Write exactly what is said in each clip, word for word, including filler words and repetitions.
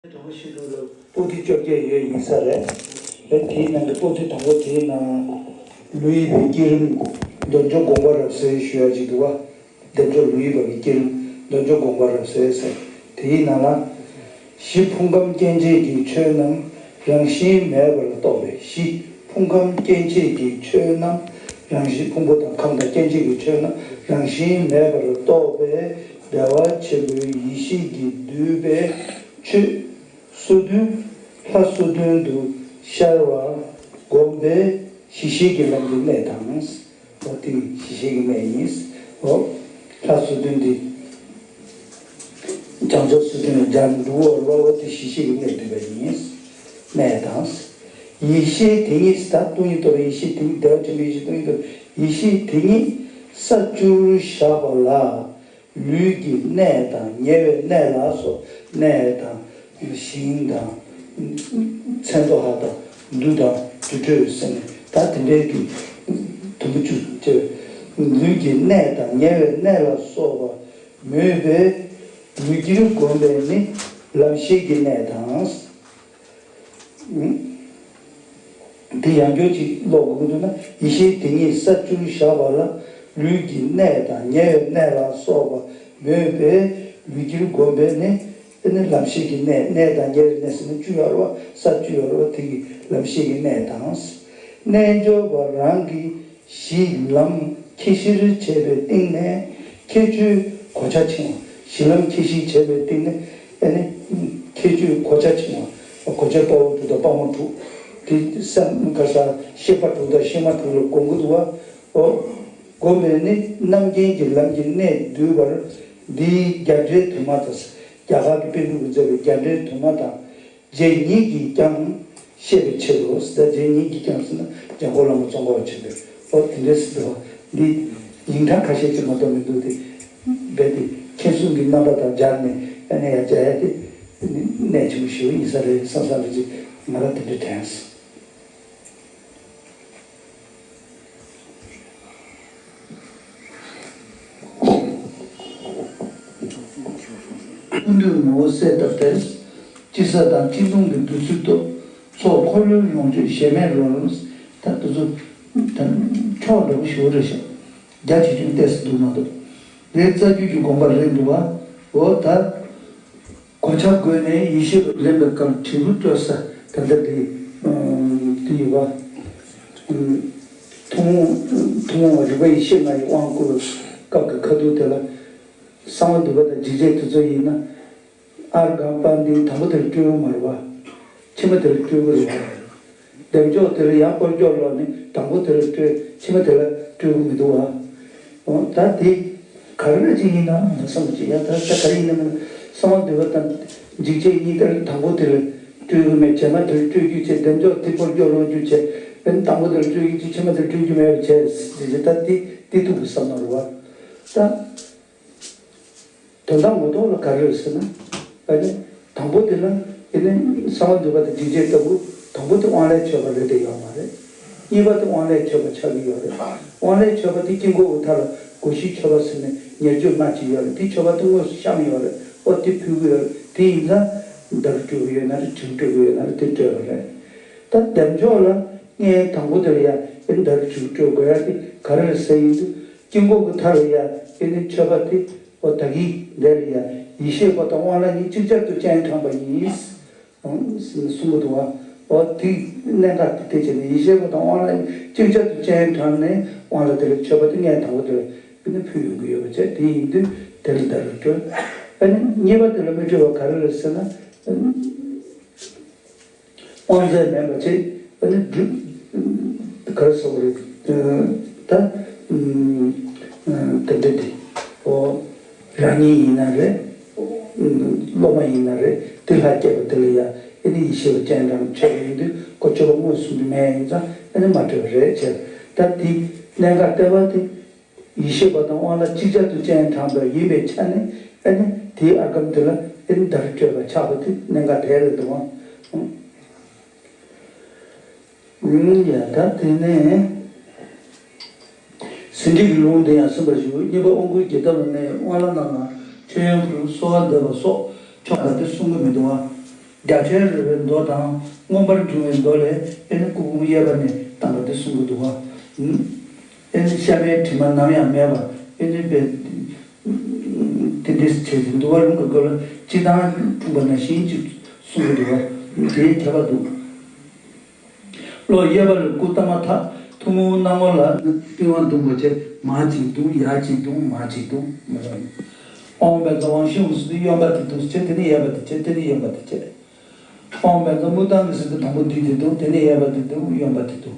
དང་པོ་ཤེས་ཐུབ་ལ་པོ་ཏི་བཅོ་བརྒྱད་ཡོད་ཡིན་ས་རེད། ཨེ་དེའི་ནང་གི་པོ་ཏི་དང་པོ་དེའི་ནང་ལུས་པའི་བསྐྱེད་རིམ་འདོད་འཇོ་སྒོམ་པ་རབ་གསལ་ཞུ་ཡ་ཅིག་འདུག་བ། འདོད་འཇོ་ལུས་པ་གི་བསྐྱེད་རིམ་འདོད་འཇོ་སྒོམ་པ་རབ་གསལ་ཟེར། དེའི་ནང་ལ། གཞི་ཕུང་ཁམས་སྐྱེ་མཆེད་ཀྱི་ཆོས་རྣམས་རང་བཞིན་མེད་པར་རྟོགས་པའི་གཞི་ཕུང་ཁམས་སྐྱེ་མཆེད་ཀྱི་ཆོས་རྣམས་རང་བཞིན་ཕུང་པོ་དང་ཁམས་དང་སྐྱེ་མཆེད་ཀྱི་ཆོས་རྣམས་རང་བཞིན་མེད་པར་རྟོགས་པའི་བདེ་བ་ཆེན་པོའི་ཡེ་ཤེས་ཀྱིས་བསྡུས་པའི་ཆོས། སོ་བདུན། ལྷ་སོ་བདུན་དུ་ཤར་བ་བསྒོམ་པའི་གཞི་ཤེས་ཀྱི་ལམ་གྱི་གནད་དང་། འོ་དེ་གཞི་ཤེས་ཀྱི་གནད་ཡིན། འོ། ལྷ་སོ་བདུན་དེ། བྱང་ཕྱོགས་སོ་བདུན་ལ་སྦྱར་འདུག་འོ་ར་བ་འོ་དེ་གཞི་ཤེས་ཀྱི་གནད་བསྡུས་པ་ཡིན། གནད་དང་། ཡེ་ཤེས་དེ་ཉིད་ད་སྟོང་ཉིད་རྟོགས་པའི་ཡེ་ཤེས་དེ་ཉིད་བདེ་བ་ཆེན་པོའི་ཡེ་ཤེས་སྟོང་ཉིད་རྟོགས། ཡེ་ཤེས་དེ་ཉིད་ས་བཅུར་བཞག་པ་ལ། ལུས་ཀྱི་གནད་དང་ཉེ་བའི་གནད་ལ་སོགས་གནད་དང་ཞིང་དང་། མཚན་ཐོ་ཧ་དང་འདུ་དང་དུར་ཁྲོད་ཟེར་ནས་ད་དེ་འདྲའི་གི་དུམ་བུ་བཅུ་བཅས། ལུས་ཀྱི་གནད་དང་ཉེ་བའི་གནད་ལ་སོགས་པ་མོས་པའི་ལུས་དཀྱིལ་བསྒོམ་པས་ནི་ལམ་ཤེས་ཀྱི་གནད་དང་། དེ་ཡང་བསྐྱར་ཅིག་ཀློག་དགོས་ཀྱི་འདུག་ན། ཡེ་ཤེས་དེ་ཉིད་ས་བཅུར་བཞག་པ་ལ། ལུས་ཀྱི་གནད་དང་ཉེ་བའི་གནད་ལ་སོགས་པ་མོས་པའི་ལུས་དཀྱིལ་བསྒོམ་པས་ནི། དེ་ནི་ལམ་ཤེས་ཀྱི་གནད། གནད་དང་ཉེ་བའི་གནད་ཟེར་ན་བཅུ་ཡོད་རེད་བ། ས་བཅུ་ཡོད་རེད་བ། དེ་གི་ལམ་ཤེས་ཀྱི་གནད་དང་། རྣལ་འབྱོར་པ་རང་གི་གཞི་ལམ་ཁྱད་གཞིར་བྱས་པའི་སྟེང་ནས་ཁྱད་ཆོས་གོ་ཆ་ཕྱེ་བ། གཞི་ལམ་ཁྱད་གཞིར་བྱས་པའི་སྟེང་ནས་ཨ་ནི་ཁྱད་ཆོས་གོ་ཆ་ཕྱེ་བ། གོ་ཆ་དཔའ་བོ་དྲུག་དང་དཔའ་མོ་དྲུག་དེ་སེམས་ག་ས་ཤེས་པ་དྲུག་དང་ཤེས་མ་དྲུག་ལ་བསྒོམ་གྱི་འདུག་བ། འོ། བསྒོམ་པས་ནི་རྣམ་མཁྱེན་གྱི་ལམ་གྱི་གནད་བསྡུས་པར་འདིའི་རྒྱ་འགྲེལ་དུ་མ་དང་། རྒྱ་གར་གྱི་པཎ་གྲུབ་ཀྱིས་མཛད་པའི་རྒྱ་འགྲེལ་དུ་མ་དང་། རྗེ་ཉིད་ཀྱིས་ཀྱང་བཤད་པའི་ཕྱིར་རོ། ད་རྗེ་ཉིད་ཀྱིས་ཀྱང་ཟེར་ན་འཇམ་མགོན་བླ་མ་ཙོང་ཁ་པ་ཆེན་པོས། འོ་དེ་འདྲས་ཟེར་བ་འདི་ཡིག་ཕྲེང་ཁ་ཤས་ཅིག་མ་གཏོགས་མི་འདུག་སྟེ། རྦད་དེ་མཁྱེན་གསུམ་གྱི་རྣམ་པ་དང་སྦྱར་ནས་ཨ་ནི་ཡང་མཇལ་ཡ་དེ་གནད་ཆེན་པོ་ཞེ་པོ་ཡིན་ས་རེད་བསམ་བསམ་རེད་ཅིག་ང་ལ་དེ་འདྲས་དྲན་སོང་། ཀུན་འདུས་ངོ་བོ་གསལ་བཏབ་སྟེ། སྤྱི་ས་དང་སྤྱི་ལུང་གི་བདུད་རྩི་ཏོག་ཚོགས་འཁོར་ལོའི་ལོངས་སྤྱོད་གཞན་མེད་རོལ། ད་དེ་ཚོ་ཕྱོགས་འདྲ་པོ་ཞེ་པོ་རེད་ཤག་རྒྱ་ཆེ་ཆུང་ཏོག་ཙམ་འདུག་མ་གཏོགས། དེའི་རྩ་རྒྱུད་ཀྱི་དགོངས་པ་རེད་འདུག་བ། འོ་ད། གོ་ཆ་བགོས་ནས་ཡེ་ཤེས་ལ་ལེན་པའི་སྐབས་དྲིལ་བུ་སྤྲོད་ས་ད་ལྟ་དེ་དེ་ཡོད་པ། ཐུན་མོང་ཐུན་མོང་བ་རིག་པ་ཡེ་ཤེས་ལྔ་ཡི་དབང་བསྐུར་བའི་སྐབས་ཀྱི་ཁ་ཐུག་དེ་ལ། གསང་བ་འདུས་པ་དང་འཇིགས་བྱེད་དེ་ཚོ་ཡིན་ན། ཨརྒྷ་པཱ་འདི་དང་པོ་དེ་ལ་སྤྲོད་ཡོང་མ་རེད་བ། ཕྱི་མ་དེ་ལ་སྤྲོད་ཀྱི་རེད་བ། བདེ་མཆོག་དེ་ལ་ཡང་སྐོར་སྐྱོར་ལོག་ནས་དང་པོ་དེ་ལ་སྤྲོད། ཕྱི་མ་དེ་ལ་སྤྲོད་ཀྱི་མི་འདུག་བ། འོ་ད་དེ་ག་རེ་ཅིག་ཡིན་ན་བསམ་གྱི་ཡ། ད་ད་ག་རེ་ཡིན་ན་མིན་ན་གསང་བ་འདུས་པ་དང་འཇིགས་བྱེད་གཉིས་དེ་ལ་དང་པོ་དེ་ལ་སྤྲོད་ཀྱི་མེད། རྗེས་མ་དེ་ལ་སྤྲོད་རྒྱུ་བྱས། བདེ་མཆོག་དེ་སྐོར་སྐྱོར་ལོག་རྒྱུ་བྱས། ཨ་ནི་དང་པོ་དེ་ལ་སྤྲོད་རྒྱུ་བྱས། ཕྱི་མ་དེ་ལ་སྤྲོད་རྒྱུ་མེད་པ་བྱས། དེ་ད་དེ་དེ་ཐུག་གི་བསམ་ན་རེད་བ། ད། དོན་དག་ངོ་ཐོག་ལ་ག་རེ་རེད་ཟེར་ན། ཨ་ནི། དང་པོ་དེ་ལ་ཨ་ནི་གསང་བ་འདུས་པ་དང་འཇིགས་བྱེད་ལྟ་བུ། དང་པོ་དེ་དབང་ལས་ཆོད་པ་རེད་དེ་ཡོད་མ་རེད། གཉིས་པ་དེ་དབང་ལས་ཆོད་པ་ཆགས་ཀྱི་ཡོད་རེད། དབང་ལས་ཆོད་པ་དེ་དཀྱིལ་འཁོར་གྱི་མཐའ་ལ་སྒོ་བཞི་མཆོད་པ་ཟེར་ནས་ཉེར་སྤྱོད་ལྔ་ཅིག་ཡོད་རེད། དེ་མཆོད་པ་དེ་དངོས་སུ་བཤམས་ཡོད་རེད། ཨོ་དེ་ཕུལ་གྱི་ཡོད་རེད། དེ་ཡིན་ཙང་མདའ་རུ་སྤྲོད་ཀྱི་ཡོད་ན་རེད། དྲིལ་སྤྲོད་ཀྱི་ཡོད་ན་རེད། དེ་སྤྲོད་པ་རེད། ད་བདེ་མཆོག་ལ་ངས་དང་པོ་དེ་ལ་ཡ་ཨེ་མདའ་རུ་དྲིལ་སྤྲོད་དགོས་ཡ་དེ་ག་རེ་རེད་ཟེར་ཡིན་དུས། དཀྱིལ་འཁོར་གྱི་མཐའ་ལ་ཡ་ཨེ་ནི་མཆོད་པ་དེ། ཨོ་ད་གིན་འདིར་ཡ་ཡེ་ཤེས་པ་དང་དབང་ལ་གཉིས་ཅིག་ཅར་དུ་སྤྱན་དྲངས་པ་ཡིན། གསུང་གི་འདུག་བ། ཨོ་དེ་གནད་འགག་དེ་དེ་བྱས་ནས་ཡེ་ཤེས་པ་དང་དབང་ལ་གཉིས་ཅིག་ཅར་དུ་སྤྱན་དྲངས་ནས་དབང་ལ་དེ་ལ་མཆོད་པ་དེ་ངས་དང་པོ་དེ་ལ་ཨེ་ནི་ཕུལ་ཡོང་གི་ཡོད་པ་བྱས། དེ་ཡིན་དུས་དེ་ལ་མདའ་རུ་སྤྲོད། ཨེ་ནི་གཉིས་པ་དེ་ལ་མི་སྤྲོད་པ་ག་རེ་རེད་ཟེར་ན། དབང་རྫས་མེད་པ་བྱས། ཨ་ནི་སྒྲུབ། ག་རེ་ཟེར་བ་རེད། ད། དེ་འདྲ་དེ། ཨོ། རང་ཉིད་ཡིན་ན་རེད། སློབ་མ་ཡིན་ན་རེད། དེ་ལྷ་བསྐྱེད་པ་དེ་ལ་ཡ་ཨ་ནི་ཡེ་ཤེས་པ་སྤྱན་དྲངས་མཆོད་པ་ཡིན་དུས་ཁོ་སྤྱོད་པ་དངོས་སུ་མེད་ཡིན་ཙང་ཨ་ནི་མ་སྤྲོད་པ་རེད་བྱས། ད་དེ་གནད་འགག་ལྟེ་བ་དེ། ཡེ་ཤེས་པ་དང་དབང་ལ་ཅིག་ཅར་དུ་སྤྱན་དྲངས་པ་ཡིན་པའི་ཆ་ནས་ཨ་ནི་དེའི་ཨརྒྷཾ་དེ་ལ་ཨ་ནི་མདའ་རུ་སྤྲོད་པ་ཆགས་པ་དེ་གནད་འགག་དེ་རེད་འདུག་ཨང་། ཡ་ད་དེ་ནས་ཟིན་བྲིས་ཀྱི་ལུང་དེ་ཡང་གསན་པར་ཞུ། གཉིས་པ་དབང་བསྐུར་གྱི་ཐབས་ལ་གནས་དབང་ལ་རྣམས་ལ་མཆོད་ཡོན་ཕུལ། གསོལ་བ་འདེབས་པ་སོགས་ཆོག་པ་དེ་གསུང་གི་མི་འདུག་ཨང་། རྒྱ་ཆེར་རོལ་པའི་མདོ་དང་མངོན་པར་འབྱུང་བའི་མདོ་ལས་ཨེ་ནི་སྐུ་ཕུང་གཡས་པ་ནས་བཏང་བ་དེ་གསུང་གི་འདུག་བ། ཨེ་ནི་ཤ་མའི་དྲི་མ་ནམ་ཡང་མེད་པ་ཨེ་ནི་པའི་དེ་འདྲའི་བྱས་ཏེ་འདུལ་བ་ལུང་གི་སྐབས་ལ་སྤྱིར་བཏང་འཁྲུངས་པ་ནང་བཞིན་ཅིག་གསུང་གི་འདུག་བ། དེའི་ཁྱད་པར་འདུག། གློ་གཡས་པ་ལ་སྐུ་བལྟམས་མ་ཐག་ཐུན་མོང་སྣང་ངོ་ལ་པི་ཝང་བརྡུངས་པ་བྱས། མར་གཅིག་བརྡུངས། ཡར་གཅིག་བརྡུངས། མར་གཅིག་བརྡུངས། མ་རེད། ཨོཾ་བཛྲ་དབང་ཕྱུག་ཟེར་དུས་གཡོན་པ་དེ་འདུག་བྱས། དེ་ནས་གཡས་པ་དེ་བྱས། དེ་ནས་གཡོན་པ་དེ་བྱས། ཨོཾ་བཛྲ་མུཏྟ་ཛི་ཟེར་དུས་དང་པོ་འདི་དེ་འདུག། དེ་ནས་གཡས་པ་དེ་འདུག། གཡོན་པ་དེ་འདུག།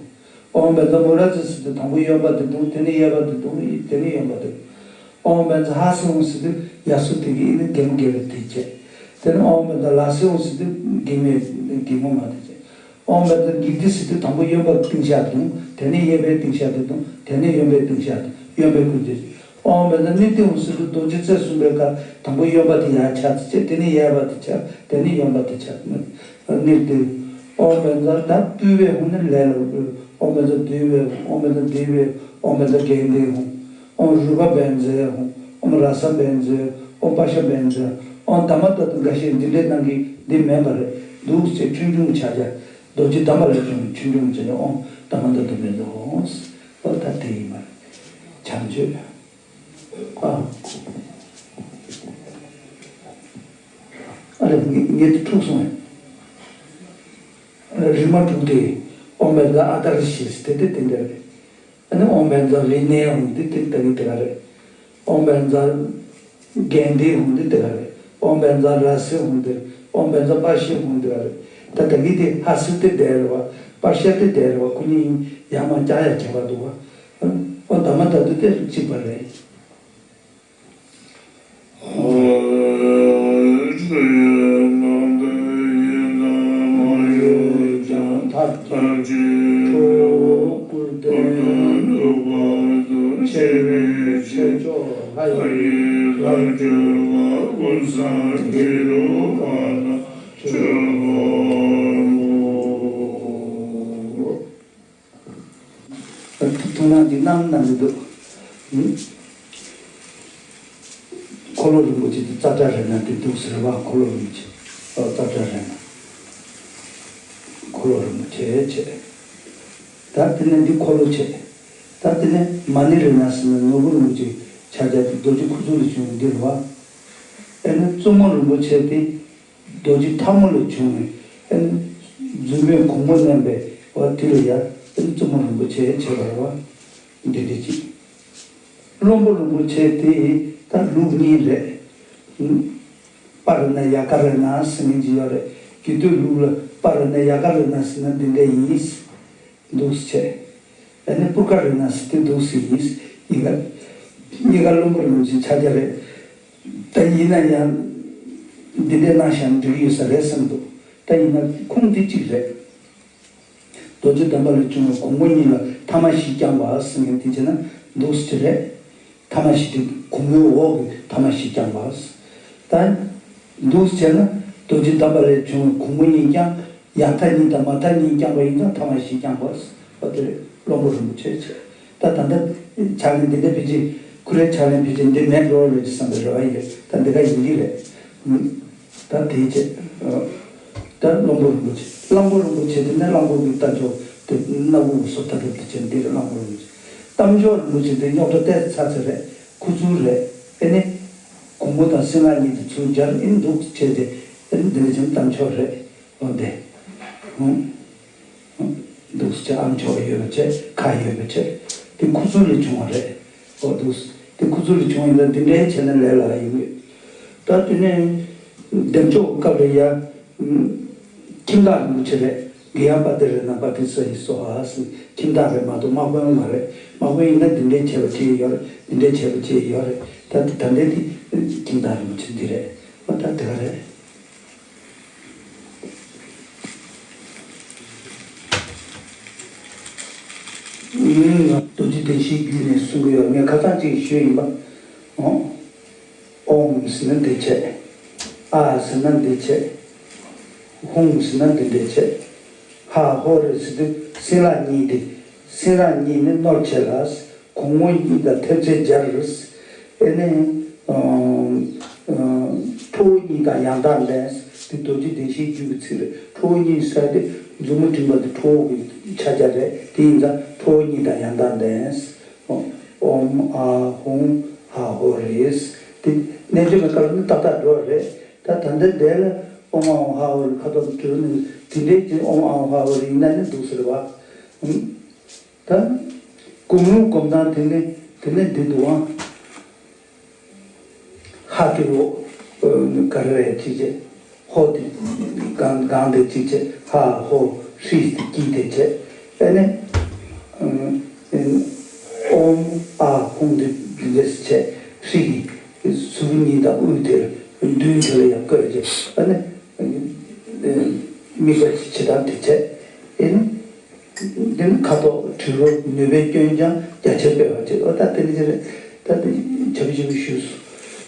ཨོཾ་བཛྲ་མུ་ར་ཛི་ཟེར་དུས་དང་པོ་གཡོན་པ་དེ་འདུག། དེ་ནས་གཡས་པ་དེ་འདུག། དེ་ནས་གཡོན་པ་དེ་འདུག། ཨོཾ་བཛྲ་ཧ་སི་ཧཱུྃ་ཟེར་དུས་གཡས་སུ་དེ་གི་ཨེ་ནི་གེམ་གེ་རེ་དེ་བྱས། དེ་ནས་ཨོཾ་བཛྲ་ལ་སི་ཧཱུྃ་ཟེར་དུས་གེམ་མེ་གེམ་མོ་མ་དེ་བྱས། ཨོཾ་བཛྲ་གིག་ཏི་ཟེར་དུས་དང་པོ་གཡོན་པ་ཏིང་ཤག་བརྡུངས། དེ་ནས་གཡས་པའི་ཏིང་ཤག་དེ་བརྡུངས། དེ་ནས་གཡོན་པའི་ཏིང་ཤག་དེ། གཡོན་པའི་སྐུ་དེ། ཨོཾ་བཛྲ་ནི་ཏི་ཧཱུྃ་ཟེར་དུས་རྡོ་རྗེ་རྩེ་གསུམ་པའི་ཁར་དང་པོ་གཡོན་པ་དེ་ཡར་ཕྱག་ཙམ་བྱས། དེ་ནས་གཡས་པ་དེ་ཕྱག། དེ་ནས་གཡོན་པ་དེ་ཕྱག་ནི་ཏི། ཨོཾ་བཛྲ་ད་སྤྲུལ་པའི་ཧཱུྃ་ནི་ལས་ལ་སྤྲུལ། ཨོཾ་བཛྲ་འདུས་པའི་ཧཱུྃ། ཨོཾ་བཛྲ་འདུས་པའི་ཧཱུྃ། ཨོཾ་བཛྲ་དགེ་འདུན་ཧཱུྃ། ཨོཾ་རུས་པ་བཛྲའི་ཧཱུྃ། ཨོཾ་ར་ས་བཛྲའི། ཨོཾ་པྲ་ཤ་བཛྲ། ཨོཾ་དྷརྨ་ཏ་ཏུ་འགའ་ཤས་འདི་འདྲའི་ནང་གི་འདི་མེད་པ་རེད། འདུག་ཅེས་ཆོས་འབྱུང་ཕྱག་རྒྱ། རྡོ་རྗེ་གདམས་པ་ལས་བྱུང་བའི་ཆོས་འབྱུང་བྱས་ནས་ཨོཾ་དྷརྨ་ཏ་ཏུ་བཛྲ་ཧཱུྃ། ཨོ་ད་དེ་ཡིན་པ་རེད། བྱམས་ཆོས། ཨ། ཨ་རེ་ངེ་ངེ་དུ་འཁྲུག་སོང་ངས། རིག་མ་འཁྲུག་སྟེ། ཨོཾ་བཛྲ་ཨ་ཏཱ་ར་ཤི་ཟེར་དེ་དེ་དེ་འདྲ་རེད། ཨ་ནི་ཨོཾ་བཛྲ་རི་ནེ་ཧཱུྃ་དེ་དེ་དེ་ནི་དེ་ག་རེད། ཨོཾ་བཛྲ་གྷནྡྷེ་ཧཱུྃ་དེ་དེ་ག་རེད། ཨོཾ་བཛྲ་ར་སི་ཧཱུྃ་དེ་རེད། ཨོཾ་བཛྲ་པ་ཤི་ཧཱུྃ་དེ་ག་རེད། ད་ད་གི་དེ་ཧ་སི་དེ་དེ་རེད་བ། པ་ཤ་དེ་དེ་རེད་བ། ཁོ་གཉིས་ཡར་མར་བརྐྱང་ཡ་བྱེད་པ་འདུག་བ། ཨོ་དྷརྨ་ཏ་ཏུ་དེ་གཅིག་པ་རེད། ཐུགས་སྣང་གིས་གནང་གནང་གི་འདུག། ཨུམ། འཁོར་ལོ་རིན་པོ་ཆེ་དེ་ཙཀྲ་རཏྣ་དེ་འདུག་ཟེར་བ། འཁོར་ལོ་རིན་པོ་ཆེ། ཨོ་ཙཀྲ་རཏྣ། འཁོར་ལོ་རིན་པོ་ཆེ་བྱས། ད་དེ་ནས་འདི་འཁོར་ལོ་བྱས། ད་དེ་ནས་མ་ཎི་རཏྣ་ཟེར་ན་ནོར་བུ་རིན་པོ་ཆེ་ཕྱག་རྒྱ་དེ་རྡོ་རྗེ་ཁུ་ཚུར་ལས་བྱུང་བའི་འདི་རེད་བ། ཨེ་ནི་བཙུན་མོ་རིན་པོ་ཆེ་དེ། རྡོ་རྗེ་ཐལ་མོ་ལས་བྱུང་བའི་ཨེ་ནི་རྫུན་མའི་གུང་མོ་མནན་པའི་འོ་དེ་ལ་ཡ་ཨེ་ནི་བཙུན་མོ་རིན་པོ་ཆེ་བྱས་པ་རེད་བ། འདི་འདི་གཅིག། བློན་པོ་རིན་པོ་ཆེ་དེ་ད་ལུགས་གཉིས་རེད། པ་རཏྣ་ཡཀ་རཏྣ་ཟེར་མཁན་ཅིག་ཡོད་རེད། རྒྱུད་སྟོད་ལུགས་ལ་པ་རཏྣ་ཡཀ་རཏྣ་ཟེར་ན་འདི་འདྲ་ཡིན། འདུག་སེ་བྱས། ཨ་ནི་པུརྐ་རཏྣ་ཟེར་དེ་འདུག་སེ་ཡིན། གཉིས་ཀ་གཉིས་ཀ་བློན་པོ་རིན་པོ་ཆེའི་ཕྱག་རྒྱ་རེད། ད་ཡིན་ན་ཡང་འདི་འདྲའི་གནང་བཞག་ན་འགྲིག་གི་ཡོད་ས་རེད་བསམ་འདུག། ད་ཡིན་ན་ཁུངས་འདི་གཅིག་རེད། རྡོ་རྗེ་གདམས་པ་ལས་བྱུང་བའི་གུང་མོ་གཉིས་ལ་ཐ་མ་བཞི་བརྐྱངས་པ་ཟེར་མཁན་དེ་བྱས་ན་འདུག་སེ་རེད། ཐ་མ་བཞི་དེ་གུང་མོའི་འོག་གི་ཐ་མ་བཞི་བརྐྱངས་པ། ད་འདུག་སེ་བྱས་ན་རྡོ་རྗེ་གདམས་པ་ལས་བྱུང་བའི་གུང་མོ་གཉིས་བརྐྱངས། ཡང་མཐའ་གཉིས་དང་མ་མཐའ་གཉིས་བརྐྱངས་པ་ཡིན་ཙང་ཐ་མ་བཞི་བརྐྱངས་པ། འོ་དེ་རེད། བློན་པོ་རིན་པོ་ཆེ་བྱས། ད་ད་ལྟ་ཕྱག་ལེན་འདི་འདྲ་ཕལ་ཆེར་ཁུ་རའི་ཕྱག་ལེན་ཕལ་ཆེར་འདི་མེད་འགྲོ་རེད་བསམ་པའི་རེ་བ་ཡོད། ད་འདི་ག་ཡིན་གྱི་རེད། ད་དེ་བྱས། ད་བློན་པོ་རིན་པོ་ཆེ། གླང་པོ་རིན་པོ་ཆེ་དེ་ནི་གླང་པོ་གི་རྟ་མཆོག་དེ་སྣ་བུག་སོ་ཐ་གྲུབ་དེ་བྱས་འདི་རེད། གླང་པོ་རིན་པོ་ཆེ། རྟ་མཆོག་རིན་པོ་ཆེ་དེ་རྙོག་དྲ་ཏོག་ཙམ་ཚ་ཚ་རེད། ཁུ་ཚུར་རེད། ཨེ་ནི། གུང་མོ་དང་སྲིན་ལག་གཉིས་དེ་ཚུར་སྦྱར་ཨེ་འདུག་བྱས་ཏེ་ཨེ་ནི་འདི་འདྲ་བྱས་ན་རྟ་མཆོག་རེད། འོ་དེ། འདུག་སེ་ཨ་མཆོག་ཡོད་པ་བྱས། ཁ་ཡོད་པ་བྱས། དེ་ཁུ་ཚུར་ལས་བྱུང་བ་རེད། འོ་འདུག་སེ་དེ་ཁུ་ཚུར་ལས་བྱུང་བ་ཡིན་ན་འདི་འདྲའི་བྱས་ན་ལས་སླ་ཡོང་གི། ད་དེ་ནས་བདེ་མཆོག་སྐབས་ལ་ཡ། ཁྱིམ་བདག་རིན་པོ་ཆེ་རེད། གི་ཡ་པ་ཏི་རཏྣ་པ་ཏི་ས་ཡི་སྭཱ་ཧཱ་ཟེར། ཁྱིམ་བདག་རེད་མ་གཏོགས་དམག་དཔོན་མ་རེད། དམག་དཔོན་ཡིན་ན་འདི་འདྲའི་བྱས་པ་ཅིག་ཡོད་རེད། འདི་འདྲའི་བྱས་པ་ཅིག་ཡོད་རེད། ད་ད་འདྲའི་དེ་ཁྱིམ་བདག་རིན་པོ་ཆེ་འདི་རེད། འོ་ད་དེ་ག་རེད། རྡོ་རྗེ་གདན་བཞིའི་རྒྱུད་ནས་གསུང་གི་ཡོད། ངས་ཁ་སང་ཅིག་ཞུས་ཡིན་པ། ཨོཾ་ཟེར་ན་འདི་བྱས། ཨཱ་ཟེར་ན་འདི་བྱས། ཧཱུྃ་ཟེར་ན་འདི་འདྲ་བྱས། ཧ་ཧོ་རེ་ཟེར་དུས་སྲིན་ལག་གཉིས་འདི། སྲིན་ལག་གཉིས་ནི་རྣོ་བྱས་ལ། གུང་མོ་གཉིས་དང་མཐེབ་རྩེ་སྦྱར། ཨེ་ནི། ཨ་ཨ་ཁྲོ་བོ་གཉིས་དང་ཡང་དག་ལྡན། དེ་རྡོ་རྗེ་གདན་བཞིའི་རྒྱུད་ཀྱི་ཚིག་རེད། ཁྲོ་བོ་གཉིས་ཟེར་དེ་མཛུབ་མོ་བསྒྲེངས་པ་དེ་ཁྲོ་བོ་གི་ཕྱག་རྒྱ་རེད། དེ་ཡིན་ཙང་ཁྲོ་བོ་གཉིས་དང་ཡང་དག་ལྡན། ཨོཾ་ཨཱཿ་ཧཱུྃ་ཧ་ཧོ་རེད། དེ་རྣལ་འབྱོར་པའི་སྐབས་ནི་ཏག་ཏག་འགྲོ་བ་རེད། ད་ད་ལྟ་འདི་ལ་ཨོཾ་ཨཱཿཧཱུྃ་ཧ་ཧོ་རེ་ཁ་ཐོག་ཏུ་གྲོལ་ནས་དེ་འདྲའི་ཅིག་ཨོཾ་ཨཱཿཧཱུྃ་ཧ་ཧོ་རེ་ཡིན་ན་ནི་འདུག་ཟེར་བ། ད་སྒོམ་ལུགས་སྒོམ་སྟངས་དེ་ནི་དེ་ནི་འདི་འདུག་ཨང་། ཧ་དེ་འོ་ག་རེ་རེད་ཅིག་བྱས། ཧོ་དེ་གང་གང་དེ་ཅིག་བྱས། ཧ་ཧོ་ཧྲི་དེ་དཀྱིལ་དེ་བྱས། ཨ་ནི་ཨོཾ་ཨཱཿཧཱུྃ་དེ་འདི་འདྲས་བྱས། ཧྲི་གི་ཟུར་གཉིས་དང་དབུས་དེར་མདུན་དེ་ལ་ཡང་བཀོད་བྱས། ཨ་ནི་དམིགས་པ་ཅིག་བྱེད་སྟངས་དེ་བྱས། ཨ་ནི། འདི་ནི་ཁ་དོག་དྲི་རོ་ནུས་པའི་སྐྱོན་ཀྱང་རྒྱ་ཆེར་སྤེལ་བར་བྱེད། འོ་ད་དེ་ནི་ཅི་རེད། ད་དེ་བྱ་བ་བྱ་བ་ཞུས་སོ།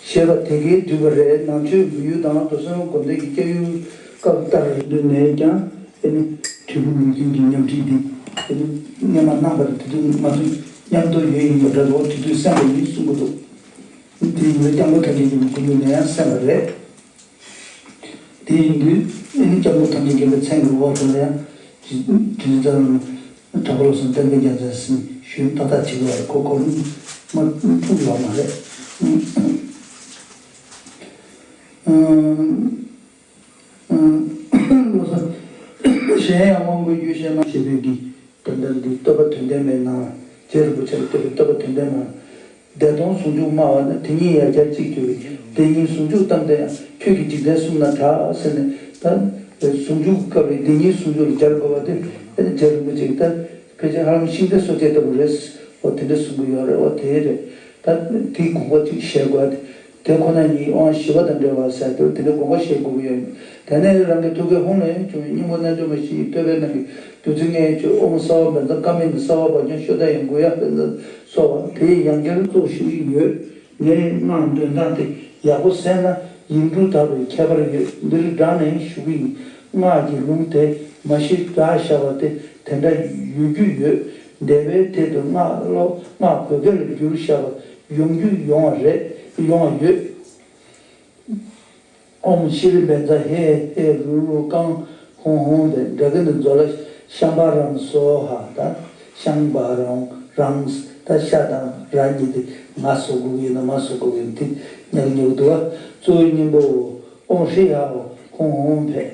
ཞེས་པ་དེ་གས་བསྡུས་པ་རེད། ནང་ཆོས་མི་ཡུལ་དང་དུར་སྲོལ་སྒོམ་བཟླས་ཀྱི་སྐྱབས་ཡུལ་སྐབས་ལྟར་འདུས་ནས་ཀྱང་དེ་ནི་དྲིལ་བུ་ངེས་འཛིན་གྱི་ཉམས་ཁྲིད་འདི་དེ་ནི་སྔོན་མ་གནང་བར་དེ་དུས་ང་ཚོ་མཉམ་དུ་ཡོད་ཡིན་པ་འདྲ་བོ་དེ་དུས་གསན་པ་ཡིན་གསུང་གི་འདུག་དེ་ཡིན་ན་སྐྱབས་མགོན་ཐམས་ཅད་མཁྱེན་པའི་སྐུ་མདུན་ནས་ཡང་གསན་པ་རེད། དེ་ཡིན་དུས་ཨ་ནི་སྐྱབས་མགོན་ཐམས་ཅད་མཁྱེན་པའི་མཚན་གྱི་འོག་ཏུ་ལ་ཡང་དྲིལ་བུ་དྲག་པོ་བློ་བཟང་བསྟན་པའི་རྒྱལ་མཚན་ཟེར་ནས་ཞུས་ཏག་ཏག་བྱེད་དགོས་པ་རེད། ཁོ་ཁོ་རང་མ་འཁྲུག་ཡོད་མ་རེད། བློ་བཟང་གཞན་ཡང་དབང་བསྐུར་རྒྱུད་བཤད་ན་ཞེས་པའི་གི་དོན་དམ་འདི་བསྟོད་པ་དོན་ལྡན་མའི་ནང་། རྗེ་རིན་པོ་ཆེ་ལ་བསྟོད་པའི་བསྟོད་པ་དོན་ལྡན་མའི་ནང་། བདེ་སྟོང་ཟུང་འཇུག་སྨྲ་བ་ན། དེ་ཉིད་ཡང་བསྐྱར་གཅིག་གྱུར་པའི། བདེན་གཉིས་ཟུང་འཇུག་གཏམ་དེ་ཡང་། ཁྱོད་ཀྱིས་འཇིག་རྟེན་གསུམ་ན་གྲགས་ཟེར་ནས། ད་ཟུང་འཇུག་སྐབས་ལ་བདེན་གཉིས་ཟུང་འཇུག་ལ་སྦྱར་དགོས་པ་དེ་རྗེ་རིན་པོ་ཆེ་གིས་ད་ཕལ་ཆེར་ཧ་ལམ་ཤིང་རྟ་གསོ་དཔྱད་ལྟ་བུ་རེད། འོ་དེ་འདྲ་གསུང་གི་ཡོད་རེད། འོ་དེ་རེད། ད་དེའི་དགོངས་པ་ཅིག་བཞེས་དགོས་ཏེ། དེ་ཁོ་ན་ཉིད་དབང་བཞི་པ་དང་འབྲེལ་བ་ཟེར་དུས་དེ་འདྲ་དགོངས་པ་བཞེས་དགོས་ཀྱི་ཡོད། དེ་ནས་རང་གི་ཐུགས་ཀའི་ཧཱུྃ་ལས་བྱུང་བའི་སྙིང་པོ་རྣལ་འབྱོར་མ་བཞི་ཡི་བསྟོད་པའི་ནང་གི་བདུད་རྩི་ལྔའི་མཆོག་ཨོཾ་སརྦ་བཛྲ་ཀ་མནྠི་སརྦ་བྷཱ་ཀྱཾ་ཤོ་ཏཱ་ཡཾ་གུ་ཡ་བཛྲ་སོགས་པ་དེའི་ཡང་བསྐྱར་གཙོ་བོ་ཞུ་གི་ཡོད། ངས་སྔགས་འདོན་སྟངས་དེ་ཡག་པོ་གསན་ན་ཡིག་འབྲུ་དག་པའི་ཁྱད་པར་ཡོད། འདིར་སྦྲགས་ནས་ཞུ་གི་ཡིན། སྔགས་ཀྱི་ལུང་དེ་མ་གཞི་སྦྲགས་བཞག་པ་དེ་དེ་འདྲ་ཡོད་རྒྱུ་ཡོད། འདས་པའི་དེ་དུ་སྔགས་ཀློག་སྔགས་བོད་སྐད་ལ་བསྒྱུར་བཞག་པ་ཡོང་རྒྱུ་ཡོང་བ་རེད། ཡོང་བ་ཡོད། ཨོཾ་ཤྲཱི་བཛྲ་ཧེ་ཧེ་རུ་རུ་ཀཾ་ཧཱུྃ་ཧཱུྃ་དེ་འདྲ་གི་ནི་མཛོད་ལ་ཤམྦྷ་རཾ་སྭཱ་ཧཱ། ད་ཤམྦྷ་རཾ་རཾ་ད་ཤ་དང་ར་གཉིས་དེ་ང་སོགས་དགོས་ཀྱི་ཡིན་ན་མ་སོགས་དགོས་ཀྱི་ཡིན་དེ་ཉག་ཉོག་འདུག་བ། གཙོ་བོའི་སྙིང་པོ་ཨོཾ་ཧྲཱིཿཧཱུྃ་ཧཱུྃ་ཧཱུྃ་ཕཊ།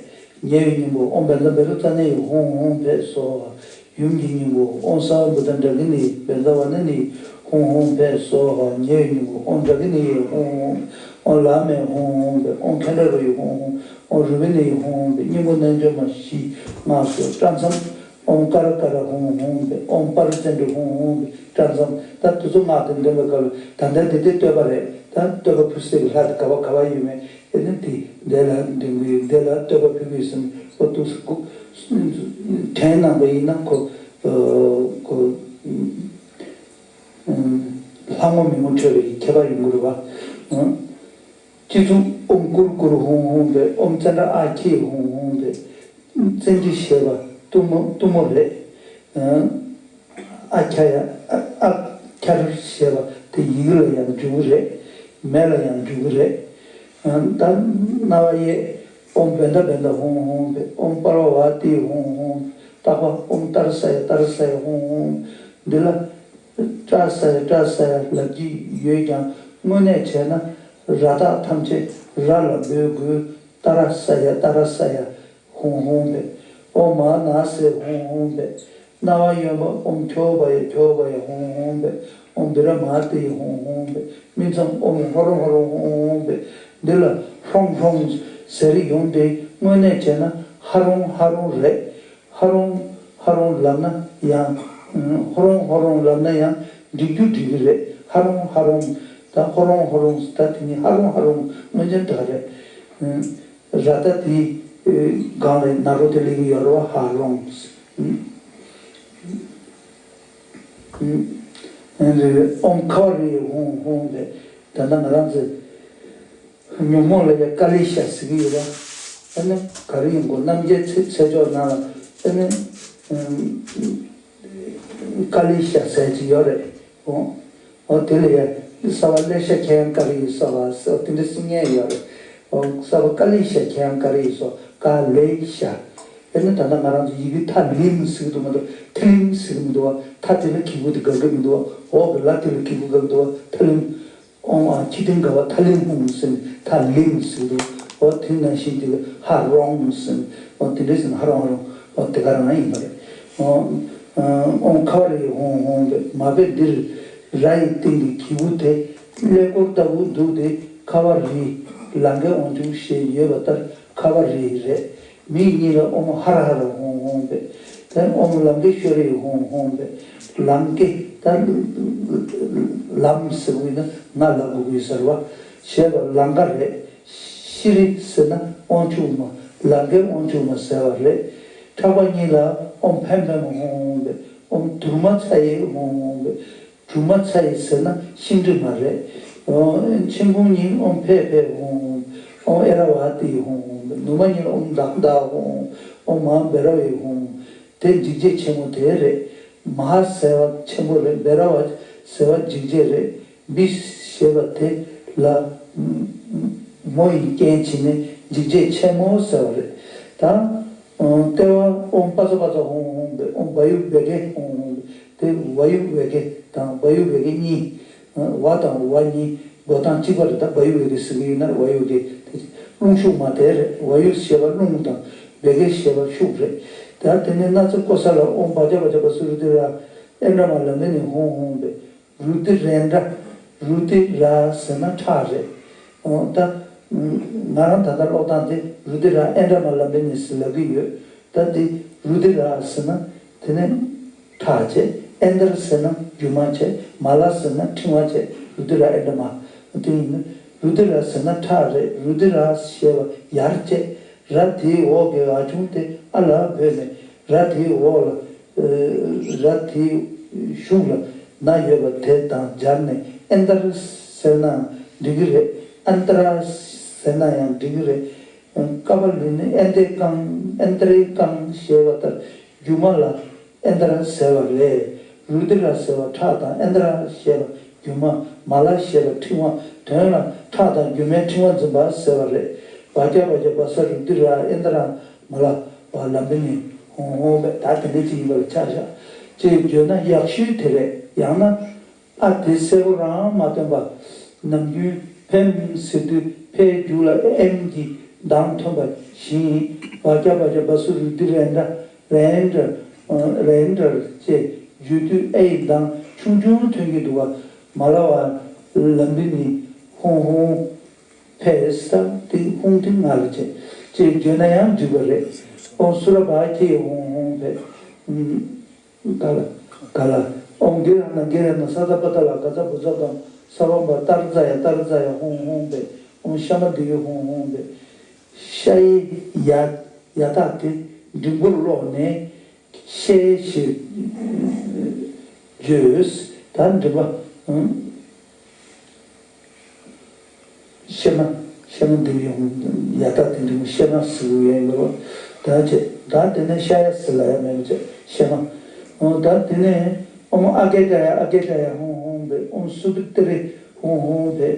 ཉེ་བའི་སྙིང་པོ་ཨོཾ་བཛྲ་བཻ་རོ་ཙ་ན་ཡེ་ཧཱུྃ་ཧཱུྃ་ཕཊ་སྭཱ་ཧཱ། ཡུམ་གྱི་སྙིང་པོ་ཨོཾ་སརྦ་བུདྡྷ་ཌཱ་ཀི་ཎི་ཡེ་བཛྲ་ཝཱ་ཎཱ་ཎི་ཡེ་ཧཱུྃ་ཧཱུྃ་ཕཊ་སྭཱ་ཧཱ། ཉེ་བའི་སྙིང་པོ་ཨོཾ་ཌཱ་ཀི་ཎི་ཡེ་ཧཱུྃ་ཧཱུྃ། ཨོཾ་ལཱ་མེ་ཧཱུྃ་ཧཱུྃ་ཕཊ། ཨོཾ་ཁཎྜ་རོ་ཡེ་ཧཱུྃ་ཧཱུྃ། ཨོཾ་རུ་པི་ཎི་ཡེ་ཧཱུྃ་ཧཱུྃ་ཕཊ། སྙིང་པོ་རྣལ་འབྱོར་མ་བཞི་སྔགས་སོ་སྐྲ་མཚམས། ཨོཾ་ཀ་ར་ཀ་ར་ཧཱུྃ་ཧཱུྃ་ཕཊ། ཨོཾ་པར་ཙཎྜི་ཧཱུྃ་ཧཱུྃ་ཕཊ། སྐྲ་མཚམས། ད་དེ་ཚོ་སྔགས་དེ་འདོན་པའི་སྐབས་ལ་ད་ལྟ་འདི་དེ་བསྟོད་པ་རེད། ད་བསྟོད་པ་ཕུལ་སའི་ལྷ་དེ་ག་བ་ག་བ་ཡོད་མེད། ཨེ་ནི་དེ་འདི་ལ་འདོན་དགོས། འདི་ལ་བསྟོད་པ་ཕུལ་དགོས་ཟེར་ནས་འོ་འདུག་སེ་དྲན་གནང་པ་ཡིན་ན་ཁོ་ཁོ་ལྷ་ངོ་མི་ངོ་འཕྲོད་པའི་ཁྱད་པར་ཡོང་གི་རེད་བ། སྤྱི་གཙུག་ཨོཾ་ཀུར་ཀུར་ཧཱུྃ་ཧཱུྃ་ཕཊ། ཨོཾ་ཙཎྜ་ཨཱ་ཁྱེ་ཧཱུྃ་ཧཱུྃ་ཕཊ། ཙཎྜི་ཞེས་པ་གཏུམ་མོ་གཏུམ་མོ་རེད། ཨ་ཁྱ་ཡ་ཨ་ཨ་ཁྱར་ཞེས་པ་དེ་ཡི་གེ་ལ་ཡང་འཇུག་གི་རེད། མེ་ལ་ཡང་འཇུག་གི་རེད། ད་རྣ་བ་གཡས། ཨོཾ་བྷནྟ་བྷནྟ་ཧཱུྃ་ཧཱུྃ་ཕཊ། ཨོཾ་པར་བ་ཏི་ཧཱུྃ་ཧཱུྃ་ཕཊ། ལྟག་པ། ཨོཾ་ཏར་ས་ཡ་ཏར་ས་ཡ་ཧཱུྃ་ཧཱུྃ་ཕཊ། འདི་ལ་ཏྲ་ས་ཡ་ཏྲ་ས་ཡ་ལབ་ཀྱི་ཡོད་ཀྱང་དངོས་གནས་བྱས་ན་ར་བཏགས་ཐམས་ཅད་ར་ལ་འབོད་དགོས། ཏ་ར་ས་ཡ་ཏ་ར་ས་ཡ་ཧཱུྃ་ཧཱུྃ་ཕཊ། ཨོཾ་མ་ན་སེ་ཧཱུྃ་ཧཱུྃ་ཕཊ། རྣ་བ་གཡོན་པ། ཨོཾ་ཁྱོ་བ་ཡ་ཁྱོ་བ་ཡ་ཧཱུྃ་ཧཱུྃ་ཕཊ། ཨོཾ་བི་ར་མ་ཏི་ཧཱུྃ་ཧཱུྃ་ཕཊ། སྨིན་མཚམས། ཨོཾ་ཧོ་རོང་ཧོ་རོང་ཧཱུྃ་ཧཱུྃ་ཕཊ། འདི་ལ་ཧྲོང་ཧྲོང་ཟེར་ཡོང་དེ་དངོས་གནས་བྱས་ན་ཧ་རོང་ཧ་རོང་རེད། ཧ་རོང་ཧ་རོང་ལབ་ན་ཡང་། ཧོ་རོང་ཧོ་རོང་ལབ་ན་ཡང་འགྲིག་རྒྱུ་འགྲིག་གི་རེད། ཧ་རོང་ཧ་རོང་། ད་ཧོ་རོང་ཧོ་རོང་ད་དེ་ནི་ཧ་རོང་ཧ་རོང་མངོན་ཆེན་གྲགས་རེད། ར་ད་དེའི་སྒང་ལ་ན་རོ་དེ་སླེབས་ཀྱི་ཡོད་རེད་བ། ཧ་རོང་། ཨོཾ་ཁ་བ་རི་ཧཱུྃ་ཧཱུྃ་ཕཊ། ད་ལྟ་ང་རང་ཚོས་ཉོན་མོངས་ལ་ཡ་ཀཱ་ལི་ཤ་ཟེར་གྱི་ཡོད་པ། ཨ་ནི་ག་རེ་ཡིན་གོ། རྣམ་རྒྱལ་ཚེ་ཚེ་ཆོག་ནང་ལ་ཨ་ནི་ཀཱ་ལི་ཤ་ཟེར་གྱི་ཡོད་རེད། འོ་འོ་དེ་ལ་ཡ་སྭ་བྷཱ་ཀླེ་ཤ་ཁྱེ་ཡང་ཀཱ་ལི་ཡི་སྭ་བྷཱ་ཟེར་དེ་འདྲ་ཟེར་མཁན་ཡོད་རེད། གསར་པ་ཀ་ལི་ཤ་ཁྱེད་རང་ཀ་རེ་ཡིན་སོ་ཀ་ལི་ཤ། དེ་ནི་ད་ལྟ་ང་རང་ཚོ་ཡི་གེ་ཐ་ལིམ་ཟེར་གི་འདུག་མ་གཏོགས་ཐི་ལིམ་ཟེར་གི་མི་འདུག་བ། ཐ་དེ་ལ་གི་གུ་དེ་དགག་གི་མི་འདུག་བ། འོག་གི་ལ་དེ་ལ་གི་གུ་དགག་འདུག་བ། ཐ་ལིམ། ཨོང་ཨ་ཁྱི་སྟེང་ག་བ་ཐ་ལིམ་ཧུང་ཟེར་ནས་ཐ་ལིམ་ཟེར་གི་འདུག་བ། དེ་ནང་བཞིན་དེ་ལ་ཧ་རོང་ཟེར་ནས་འོ་དེ་འདྲས་ཟེར་ན་ཧ་རོང་ཧ་རོང་འོ་དེ་ག་རང་ཡིན་པ་རེད། ཨོང་ཨ་ཨོང་ཁ་བ་རི་ཧོང་ཧོང་བས་མ་བས་འདིར་ར་ཡི་སྟེང་གི་གི་གུ་དེ་ཀླད་ཀོར་ལྟ་བུ་འདུག་སྟེ་ཁ་བ་རི་ལང་ཀའི་དབང་ཕྱུག་ཞེས་ཡོད་པ་ལྟར་ཁ་བ་རི་རེད། མིག་གཉིས་ལ་ཨོ་མོ་ཧ་ར་ཧ་ར་ཧོང་ཧོང་བས། དེ་ཨོ་མོ་ལང་ཀའི་ཤོ་རི་ཧོང་ཧོང་བས། ལང་ཀའི་ད་ལམ་ཟེར་བ་ཡིན་ན་ང་ལ་གོ་གི་ཟེར་བ། ཞེས་པ་ལང་ཀ་རེད། ཤི་རི་ཟེར་ན་དབང་ཕྱུག་མ། ལང་ཀའི་དབང་ཕྱུག་མ་ཟེར་བ་རེད། ཕྲག་པ་གཉིས་ལ་ཨོ་མོ་ཕན་ཕན་མ་ཧོང་ཧོང་བས། ཨོ་མོ་དུར་མ་ཚ་ཡི་ཧོང་ཧོང་བས། གྲུ་མ་ཚ་ཡི་ཟེར་ན་ཤིང་འབྲས་མ་རེད། ཨོ། མཆན་ཁུང་གཉིས་ཨོ་ཕེ་ཕེ་ཧོང་། ཨོ་ཨེ་ར་བ་ཏི་ཧོང་། ནུ་མ་གཉིས་ཨོ་མདའ་མདའ་ཧོང་། ཨོ་མ་བེ་ར་བའི་ཧོང་། དེ་འཇིགས་བྱེད་ཆེན་མོ་དེ་རེད། མ་ཟེར་བ་ཆེན་པོ་རེད། བེ་ར་བ་ཟེར་བ་འཇིགས་བྱེད་རེད། བི་ཞེས་པ་དེ་ལ་མོ་ཡི་རྐྱེན་བྱས་ནས་འཇིགས་བྱེད་ཆེན་མོ་ཟེར་བ་རེད། ད། ལྟེ་བ་ཨོམ་པ་ཚ་པ་ཚ་ཧོང་ཧོང་བེ་ཨོམ་བ་ཡུ་བེ་གེ་ཧོང་ཧོང་བེ། དེ་བ་ཡུ་བེ་གེ་དང་བ་ཡུ་བེ་གེ་གཉིས། བ་དང་བ་གཉིས་འགོད་སྟངས་གཅིག་པ་རེད། ད་བ་ཡུ་བེ་གེ་ཟེར་གི་ཡོད་ན་བ་ཡུ་བེ་གེ་དེ་རླུང་ཤུགས་མ་དེ་རེད། བ་ཡུ་ཞེས་པ་རླུང་དང་བེ་གེ་ཞེས་པ་ཤུགས་རེད། ད་དེ་ནས་སྣ་རྩེ་ཀོ་ས་ལ་ཨོམ་བ་ཇ་བ་ཇ་བ་སུ་རུ་དེ་ར་ཨེ་འདྲ་མ་ལ་མེ་ནི་ཧོང་ཧོང་བེ། རུ་ཏི་རན་འདྲ། རུ་ཏི་ར་ཟེར་ན་ཁྲག་རེད། འོ་ད། ང་རང་ད་ལྟ་ཀློག་སྟངས་དེ་རུ་ཏི་ར་ཨེ་འདྲ་མ་ལ་མེ་ནི་ཟེར་ལབ་ཀྱི་ཡོད། ད་འདི་རུ་ཏི་ར་ཟེར་ན་དེ་ནི་ཁྲག་བྱས། ཨེ་འདར་ཟེར་ན་རྒྱུ་མ་བྱས། མ་ལ་ཟེར་ན་ཕྲེང་བ་བྱས། རུ་ཏི་ར་ཨེ་འདྲ་མ། དེ་ཡིན་ན་རུ་ཏི་ར་ཟེར་ན་ཁྲག་རེད། རུ་ཏི་ར་ཞེས་པ་ཡར་བྱས། ར་དེའི་འོག་གི་འ་ཆུང་དེ་ཨ་ལ་བོས་ནས་ར་དེའི་འོག་ལ། ར་དེའི་གཞུག་ལ་ན་ཡོད་པ་དེ་དང་སྦྱར་ནས་ཨན་ཏར་ཟེར་ནའང་འགྲིག་གི་རེད། ཨན་ཏྲ་ཟེར་ན་ཡང་འགྲིག་གི་རེད། ཀ་པ་ལི་ནི་ཨན་ཏེ་ཀང་། ཨན་ཏྲེ་ཀང་ཞེས་པ་ལྟར་སྒྱུ་མ་ལ་ཨན་ཏྲ་ཟེར་བ་རེད། རུ་དི་ར་ཟེར་བ་ཁྲག་དང་། ཨན་ཏྲ་ཞེས་པ་སྒྱུ་མ། མ་ལ་ཞེས་པ་ཕྲེང་བ། དོན་ལ་ཁྲག་དང་སྒྱུ་མའི་ཕྲེང་བ་འཛིན་པ་ཟེར་བ་རེད། བ་ཀྱ་བ་ཀྱ་བ་ས་རུ་དི་ར་ཨན་ཏྲ་མ་ལ་བ་ལམ་བི་ནི་ཧོང་ཧོང་བས། ད་དེ་འདྲ་ཅིག་ཡིན་པ་ལ་ཆ་བཞག་ཅེས་བརྗོད་ན་ཡག་ཤོས་དེ་རེད། ཡང་ན། ཨ་དེ་གསལ་པོ་རང་མ་སྟོན་པ། ནམ་རྒྱུན་ཕེམ་ཟེར་དུས་ཕའི་མཇུག་ལ་ཨེམ་གྱི་གདངས་ཐོན་པ་བཞིན། བ་ཀྱ་བ་ཀྱ་བ་སུ་རུ་དི་རན་ཏྲ་རན་ཏྲ་རན་ཏྲ་ཅེས་བརྗོད་དུས་ཨེ་ཡི་གདངས་ཆུང་ཆུང་ཐོན་གྱི་འདུག་པ། མ་ལ་བ་ལམ་བི་ནི་ཧོང་ཧོང་ཕེ་ས་ཏི་ཧོང་ཏི་ང་རེ་ཅེས་ཅེས་བརྗོད་ན་ཡང་འགྲིག་པ་རེད། ཨོ་སུ་ར་བ་ཁྱེ་ཧོང་ཧོང་ཕེ། ག་ལ། ག་ལ། ཨོང་གི་ར་ན་གི་ར་ན་ས་ད་པ་ད་ལ་ག་ཚ་བུ་ཚ་དང་ས་བམ་པ་ཏར་ཛ་ཡ་ཏར་ཛ་ཡ་ཧོང་ཧོང་བེ། ཨོང་ཤ་མ་འདི་གི་ཧོང་ཧོང་བེ། ཤ་ཡི་ཡ་ཡ་ཏ་དེ་འབྲིང་པོར་ཀློག་ནས་ཤེ་ཞེས་བརྗོད། ད་འབྲིང་པ། ཤེ་མ། ཤེ་མ་འདི་ཡང་ཡ་ད་དེ་འདྲ་ཤེ་མ་ཟེར་ཡོད་ལོ། ད་ཅེ་ད་དེ་ནས་ཤ་ཡ་ཟེར་ལ་ཡ་མེད་པ་ཅེ་ཤེ་མ། འོ་ད་དེ་ནས་ཨོ་མོ་ཨ་གེ་ད་ཡ་ཨ་གེ་ད་ཡ་ཧོང་ཧོང་བེ། ཨོ་མོ་སུ་པི་ཏི་རི་ཧོང་ཧོང་བེ།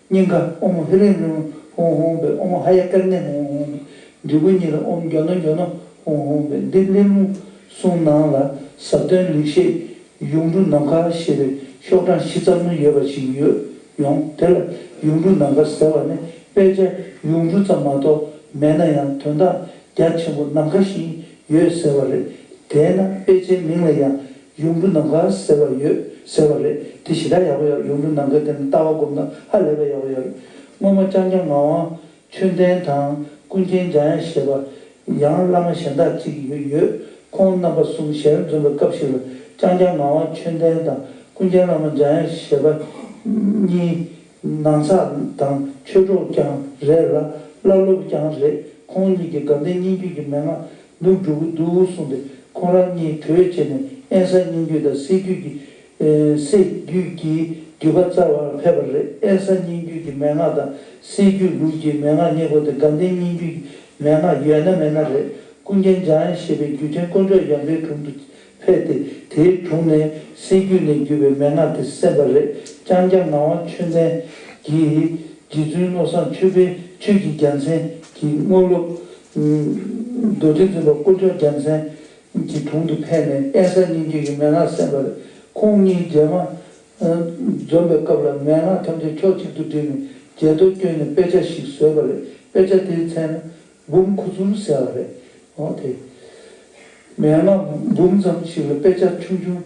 སྙིང་ག་ཨོ་མོ་ཧི་རིང་རིང་ཧོང་ཧོང་བེ། ཨོ་མོ་ཧ་ཡ་ཀར་ནེ་ཧོང་ཧོང་བེ། འབྲས་བུ་གཉིས་ལ་ཨོ་མོ་གྱོ་ནོ་གྱོ་ནོ་ཧོང་ཧོང་བེ། འདི་གླེ་ལུང་གསུང་ནང་ལ་ཟབ་དོན་ལེགས་བཤད། ཡུངས་འབྲུ་ནམ་མཁའ་ཞེས་པའི་ཤོག་གྲངས་བཞི་ཙམ་ཡོད་པ་ཞིག་ཡོད་ཡོང་། དེ་ལ་ཡུངས་འབྲུ་ནམ་མཁའ་ཟེར་བ་ནི་དཔེ་ཆ་ཡུངས་འབྲུ་ཙམ་མ་གཏོགས་མེད་ན་ཡང་དོན་དག་རྒྱ་ཆེན་པོ་ནམ་མཁའ་བཞིན་ཡོད་ཟེར་བ་རེད། དེས་ན་དཔེ་ཆའི་མིང་ལ་ཡང་ཡུངས་འབྲུ་ནམ་མཁའ་ཟེར་བ་ཡོད་ཟེར་བ་རེད། དེ་ཞེ་དྲག་ཡག་པོ་ཡོད། ཡུངས་འབྲུ་ནམ་མཁའ་དེ་ནི་ལྟ་བ་སྒོམ་ན་ཧ་ལས་པའི་ཡག་པོ་ཡོད་རེད། སྔོན་མ་ལྕང་སྐྱ་ངག་དབང་ཆོས་ལྡན་དང་ཀུན་མཁྱེན་འཇམ་དབྱངས་ཞེས་པ་ཡང་བླ་མ་གཞན་དག་ཅིག་ཡོད་ཡོད། ཁོང་རྣམ་པ་གསུམ་ཞལ་འཛོམས་པའི་སྐབས་ཤིག་ལ་ལྕང་སྐྱ་ངག་དབང་ཆོས་ལྡན་དང་ཀུན་མཁྱེན་བླ་མ་འཇམ་དབྱངས་ཞེས་པ་གཉིས་ནང་ཚགས་དང་ཆོས་གྲོགས་ཀྱང་རེད་ལ་བླ་སློབ་ཀྱང་རེད། ཁོང་གཉིས་ཀྱིས་དགའ་ལྡན་སྙན་བརྒྱུད་ཀྱི་མན་ངག་འདུག་འགྲོ་གི་འདུག་གསུངས་ཏེ་ཁོང་རང་གཉིས་གྲོས་བྱས་ནས་དབེན་ས་སྙན་བརྒྱུད་དང་སྲད་བརྒྱུད་ཀྱི་སྲད་བརྒྱུད་ཀྱི་བརྒྱུད་པ་བཙལ་བར་ཕེབས་པ་རེད། དབེན་ས་སྙན་བརྒྱུད་ཀྱི་མན་ངག་དང་སྲད་བརྒྱུད་ལུགས་ཀྱི་མན་ངག་གཉིས་པོ་དེ་དགའ་ལྡན་སྙན་བརྒྱུད་ཀྱི་མན་ངག་ཡོད་ན་མེད་ན་རེད། ཀུན་མཁྱེན་འཇམ་དབྱངས་ཞེས་པའི་བརྒྱུད་ཆེན་དཀོན་མཆོག་ཡར་འཕེལ་དྲུང་དུ་ཕེབས་ཏེ་དེའི་དྲུང་ནས་སྲད་བརྒྱུད་ནས་བརྒྱུད་པའི་མན་ངག་དེ་གསན་པ་རེད། ལྕང་སྐྱ་ངག་དབང་ཆོས་ལྡན་གྱིས་རྗེ་བཙུན་བློ་བཟང་ཆོས་འཕེལ་ ཆོས་ཀྱི་རྒྱལ་མཚན་གྱི་དངོས་སློབ། རྡོ་རྗེ་འཛིན་པ་དཀོན་མཆོག་རྒྱལ་མཚན་གྱི་དྲུང་དུ་ཕེབས་ནས་དབེན་ས་སྙན་བརྒྱུད་ཀྱི་མན་ངག་གསན་པ་རེད། ཁོང་གཉིས་རྗེས་མ་འཛོམས་པའི་སྐབས་ལ་མན་ངག་ཐམས་ཅད་ཕྱོགས་གཅིག་ཏུ་བསྒྲིལ་ནས་བརྗེད་ཐོ་བསྐྱོན་ནས་དཔེ་ཆ་ཞིག་བཟོས་པ་རེད། དཔེ་ཆ་དེའི་མཚན་ན་འབུམ་ཁུ་ཚུར་ཟེར་བ་རེད། འོ་དེ། མན་ངག་འབུམ་ཙམ་ཞིག་ལ་དཔེ་ཆ་ཆུང་ཆུང་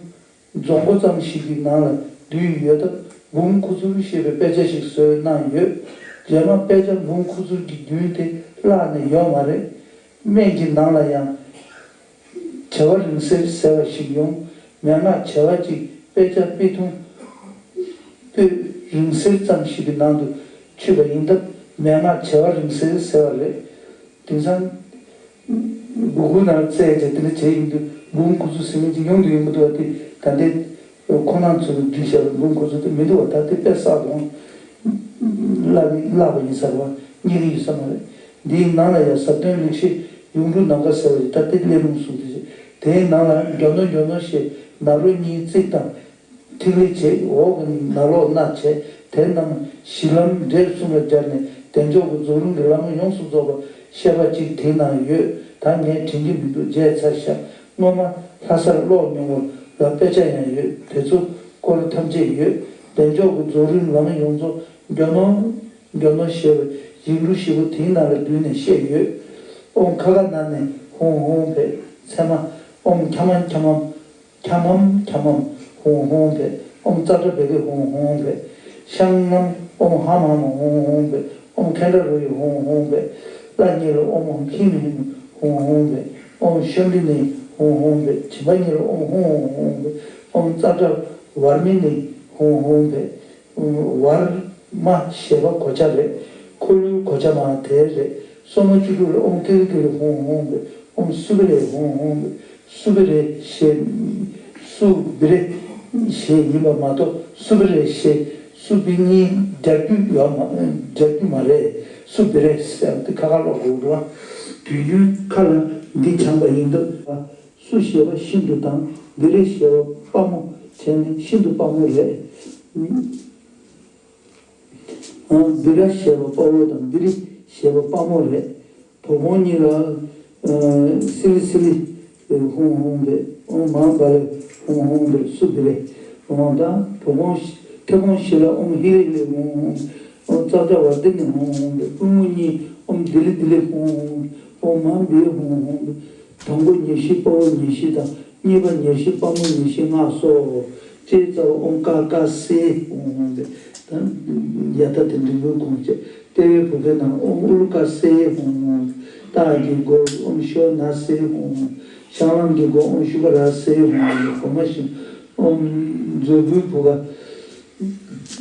རྫོང་སྒོ་ཙམ་ཞིག་གི་ནང་ལ་བསྡུས་ཡོད་སྟབས། འབུམ་ཁུ་ཚུར་ཞེས་པའི་དཔེ་ཆ་ཞིག་བཟོས་གནང་ཡོད། རྗེས་མ་དཔེ་ཆ་འབུམ་ཁུ་ཚུར་གྱི་རྒྱུན་དེ་བརླག་ནས་ཡོད་མ་རེད། སྨན་གྱི་ནང་ལ་ཡང་བྱེ་བ་རིང་བསྲེལ་ཟེར་བ་ཞིག་ཡོང་། མན་ངག་བྱེ་བ་གཅིག་དཔེ་ཆ་དཔེ་ཐུང་པོད་རིང་བསྲེལ་ཙམ་ཞིག་གི་ནང་དུ་ཚུད་པ་ཡིན་སྟབས། མན་ངག་བྱེ་བ་རིང་བསྲེལ་ཟེར་བ་རེད། དེང་སང་གུ་གུལ་ནང་བཙལ་བྱས་དེ་འདྲ་བྱས་ཡིན་དུས། འབུམ་ཁུ་ཚུར་ཟེར་མཁན་ཅིག་ཡོང་དུ་ཡོང་གི་འདུག་བ། དེ་ད་ལྟའི་ཁོ་རང་ཚོས་བྲིས་བཞག་པའི་འབུམ་ཁུ་ཚུར་དེ་མི་འདུག་བ། ད་དེ་དཔེ་བསགས་དགོངས། བརླག་བརླག་པ་ཡིན་ས་རེད་བ། རྙེད་ཀྱི་ཡོད་ས་མ་རེད། འདིའི་ནང་ལ་ཡང་ཟབ་དོན་ལེགས་བཤད་ཡུངས་འབྲུ་ནམ་མཁའ་ཟེར་བ་ཞིག་ད་ལྟའི་སླེབས་རུང་གསུངས་ཏེ། དེའི་ནང་ལ་མགྱོགས་ནོ་མགྱོགས་ནོ་ཞེས་ནཱ་རོ་གཉིས་བརྩིགས་དང་། ཐིག་ལེ་བྱས། འོག་གི་ནཱ་རོ་སྣ་བྱས། དེ་རྣམས་གཞི་ལམ་འབྲས་གསུམ་ལ་སྦྱར་ནས་བདེ་མཆོག་གི་རྫོགས་རིམ་གྱི་ལམ་ཡོངས་སུ་རྫོགས་པ་བཤད་པ་གཅིག་དེའི་ནང་ཡོད། ད་ངས་དྲན་གྱི་མི་འདུག་བརྗེད་ཚར་ཤག་སྔོན་མ་ལྷ་སར་ཀློག་མྱོང་བ་ལ་དཔེ་ཆ་ཡང་ཡོད། དེ་ཚོ་སྐོར་ཐམས་ཅད་ཡོད། བདེ་མཆོག་གི་རྫོགས་རིམ་ལམ་ཡོངས་རྫོགས་མགྱོགས་ནོ་མགྱོགས་ནོ་ཞེས་པའི་ཡིག་འབྲུ་བཞི་པོ་དེའི་ནང་ལ་བསྡུས་ནས་བཤད་ཡོད། ཨོཾ་ཁ་ཁ་ན་ནས་ཧཱུྃ་ཧཱུྃ་ཕཊ། ཚད་མ། ཨོཾ་ཁྱ་མ་ཁྱ་མམ། ཁྱ་མམ་ཁྱ་མམ། ཧཱུྃ་ཧཱུྃ་ཕཊ། ཨོཾ་ཙ་ཏྲ་བེ་གེ་ཧཱུྃ་ཧཱུྃ་ཕཊ། ཤངས་ལྔམ། ཨོཾ་ཧ་མ་མ་ཧཱུྃ་ཧཱུྃ་ཕཊ། ཨོཾ་ཁེ་ཌ་རོ་ཧི་ཧཱུྃ་ཧཱུྃ་ཕཊ། ལྷ་གཉིས་ལ་ཨོཾ་ཧཾ་ཧྲཱིཿ་ཧཱུྃ་ཧཱུྃ་ཕཊ། ཨོཾ་ཤཱུ་ལི་ནི་ཧཱུྃ་ཧཱུྃ་ཕཊ། བྱིས་པ་གཉིས་ལ་ཨོཾ་ཧཱུྃ་ཧཱུྃ་ཧཱུྃ་ཕཊ། ཨོཾ་ཙ་ཏྲ་ཝརྨི་ནི་ཧཱུྃ་ཧཱུྃ་ཕཊ། ཝརྨ་ཞེས་པ་གོ་ཆ་རེད། འཁོར་ལོའི་གོ་ཆ་མ་དེ་རེད། སོར་མོ་བཅུ་དྲུག་ལ་ཨོཾ་ཀིར་ཀིར་ཧཱུྃ་ཧཱུྃ་ཕཊ། ཨོཾ་སུ་བི་རེ་ཧཱུྃ་ཧཱུྃ་ཕཊ། སུ་བི་རེ་ཞེས། སུ་བི་རེ་ཞེས་ཡིན་པ་མ་གཏོགས། སུ་བི་རེ་ཞེས་སུ་བི་གཉིས་སྦྱར་རྒྱུ་ཡོད་མ། སྦྱར་རྒྱུ་མ་རེད། སུ་བི་རེ་ཟེར་དེ་ཁ་ཁ་ཀློག་དགོས་འདུག་བ། དུས་རྒྱུན་ཁ་ལ་འདི་སྦྱངས་པ་ཡིན་སྟབས། སུ་ཞེས་པ་ཤིན་ཏུ་དང་། བི་རེ་ཞེས་པ་དཔའ་མོ་བྱས་ནས་ཤིན་ཏུ་དཔའ་མོ་རེད། ཨ། བི་ར་ཞེས་པ་དཔའ་བོ་དང་། བི་རི་ཞེས་པ་དཔའ་མོ་རེད། བོ་བོང་གཉིས་ལ། ཨ། སི་རི་སི་རི་ཧཱུྃ་ཧཱུྃ་ཕཊ། ཨོཾ་མ་ཧཱ་ཀཱ་ལི་ཧཱུྃ་ཧཱུྃ་ཕཊ། སུ་བི་རེ། འོ་ད་བོ་བོང་། མཐེ་བོང་བཞི་ལ་ཨོཾ་ཧི་རི་ལི་ཧཱུྃ་ཧཱུྃ་ཕཊ། ཨོཾ་ཙ་ཏྲ་ཝརྟི་ནི་ཧཱུྃ་ཧཱུྃ་ཕཊ། པུས་མོ་གཉིས་ཨོཾ་དི་ལི་དི་ལི་ཧཱུྃ་ཧཱུྃ་ཕཊ། ཨོཾ་མ་ཧཱ་བི་ཧཱུྃ་ཧཱུྃ་ཕཊ། དང་པོ་ཉེར་བཞི་དཔའ་བོ་ཉེར་བཞི་དང་། གཉིས་པ་ཉེར་བཞི་དཔའ་མོ་ཉེར་བཞི་མངགས་སོ། ཅེས་རྩ་བ་ཨོཾ་ཀ་ཀ་སེ་ཧཱུྃ་ཧཱུྃ་ཕཊ། ད་ཡ་ཐ་དེ་འབྲིང་པོའི་ཁུངས་བཅས། ཏེ་བའི་བུ་གའི་ནང་ཨོཾ་ཨུ་ལུ་ཀ་སེ་ཧཱུྃ་ཧཱུྃ་ཕཊ། ཏ་གི་མགོ་ཨོཾ་ཤོ་ན་སེ་ཧཱུྃ་ཧཱུྃ་ཕཊ། ཤ་ལམ་གྱི་མགོ་ཨོཾ་ཤུ་བ་ར་སེ་ཧཱུྃ་ཧཱུྃ་ཕཊ། གོ་མ་བཞིན་ཨོཾ་མཛོ་བུའི་བུ་ག།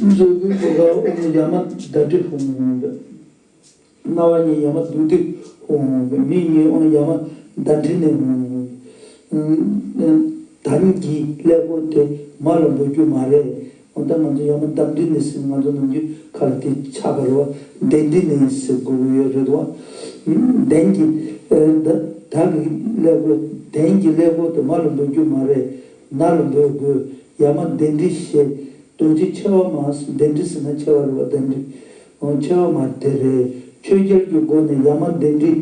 མཛོ་བུའི་བུ་ག་ཨོཾ་ཡ་མ་དྷ་ཏྲི་ཧཱུྃ་ཧཱུྃ་ཕཊ། རྣ་བ་གཉིས་ཡ་མ་དྷཱུ་ཏི་ཧཱུྃ་ཧཱུྃ་ཕཊ། མིག་གཉིས་ཨོཾ་ཡ་མ་དཎྜི་ནི་ཧཱུྃ་ཧཱུྃ་ཕཊ། དམ་གྱི་ཀླད་ཀོར་དེ་མ་ལ་འབོད་རྒྱུ་མ་རེད། འོ་ད་ང་ཚོ་ཡ་མ་དཎྜི་ནི་ཟེར། ང་ཚོ་ནམ་རྒྱུན་ཁ་ལ་དེ་ཆགས་པ་རེད་བ། དཎྜི་ནི་ཟེར་དགོས་ཀྱི་ཡོད་རེད་བ། དན་གྱི། ཨ། ད་དམ་གྱི་ཀླད་ཀོར། དན་གྱི་ཀླད་ཀོར་དེ་མ་ལ་འབོད་རྒྱུ་མ་རེད། ན་ལ་འབོད་དགོས། ཡ་མ་དཎྜི་ཞེས། རྡོ་རྗེ་ཆེ་བ་མ། དཎྜི་ཟེར་ན་ཆེ་བ་རེད་བ། དཎྜི། ཨོ། ཆེ་བ་མ་དེ་རེད། ཆོས་རྒྱལ་གྱི་མགོ་ནས་ཡ་མ་དཎྜི་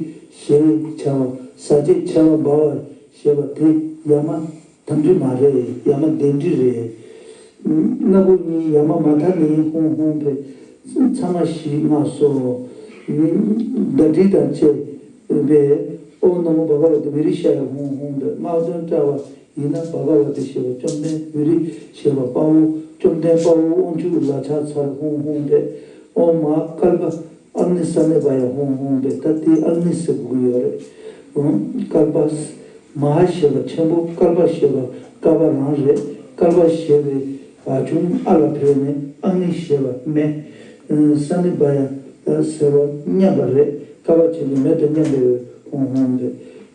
ཞེས་བྱ་བ། ཟ་བྱེད་ཆེ་བ་འབར་བ་ཞེས་པ་དེ་ཡ་མ་དཎྜི་མ་རེད། ཡ་མ་དཎྜི་རེད། སྣ་བུག་གཉིས་ཡ་མ་མ་དྷ་ནི་ཧཱུྃ་ཧཱུྃ་ཕཊ། ཚ་ང་ཞིག་མངགས་སོ། དྷ་ཏྲི་དང་བཅས་པས་ཨོཾ་ན་མོ་བྷ་ག་ཝ་ཏི་བི་རི་ཤ་ཡ་ཧཱུྃ་ཧཱུྃ་ཕཊ། སྔགས་དོན་བཀྲལ་བ་ཡིན་ན། བྷ་ག་ཝ་ཏི་ཞེས་པ་བཅོམ་ལྡན། བི་རི་ཞེས་པ་དཔའ་བོ། བཅོམ་ལྡན་དཔའ་བོའི་དབང་ཕྱུག་ལ་ཕྱག་འཚལ་ཧཱུྃ་ཧཱུྃ་ཕཊ། ཨོཾ་མ་ཧཱ་ཀལྤ་ཨག་ནི་ས་ནི་བྷ་ཡ་ཧཱུྃ་ཧཱུྃ་ཕཊ། ད་དེ་ཨག་ནི་ཟེར་དགོས་ཀྱི་ཡོད་རེད། ཨོཾ་ཀལྤ། མ་ཧཱ་ཞེས་པ་ཆེན་པོ། ཀལྤ་ཞེས་པ་ཀ་པ་རང་རེད། ཀལྤ་ཞེས་པའི་བ་ཆུང་ཨ་ལ་འཕེལ་ནས་ཨག་ནི་ཞེས་པ་མེ། ས་ནི་བྷ་ཡ་ཟེར་བ་མཉམ་པ་རེད། ཀ་པ་ཆེན་པོ་མེ་དང་མཉམ་པའི་ཧཱུྃ་ཧཱུྃ་ཕཊ།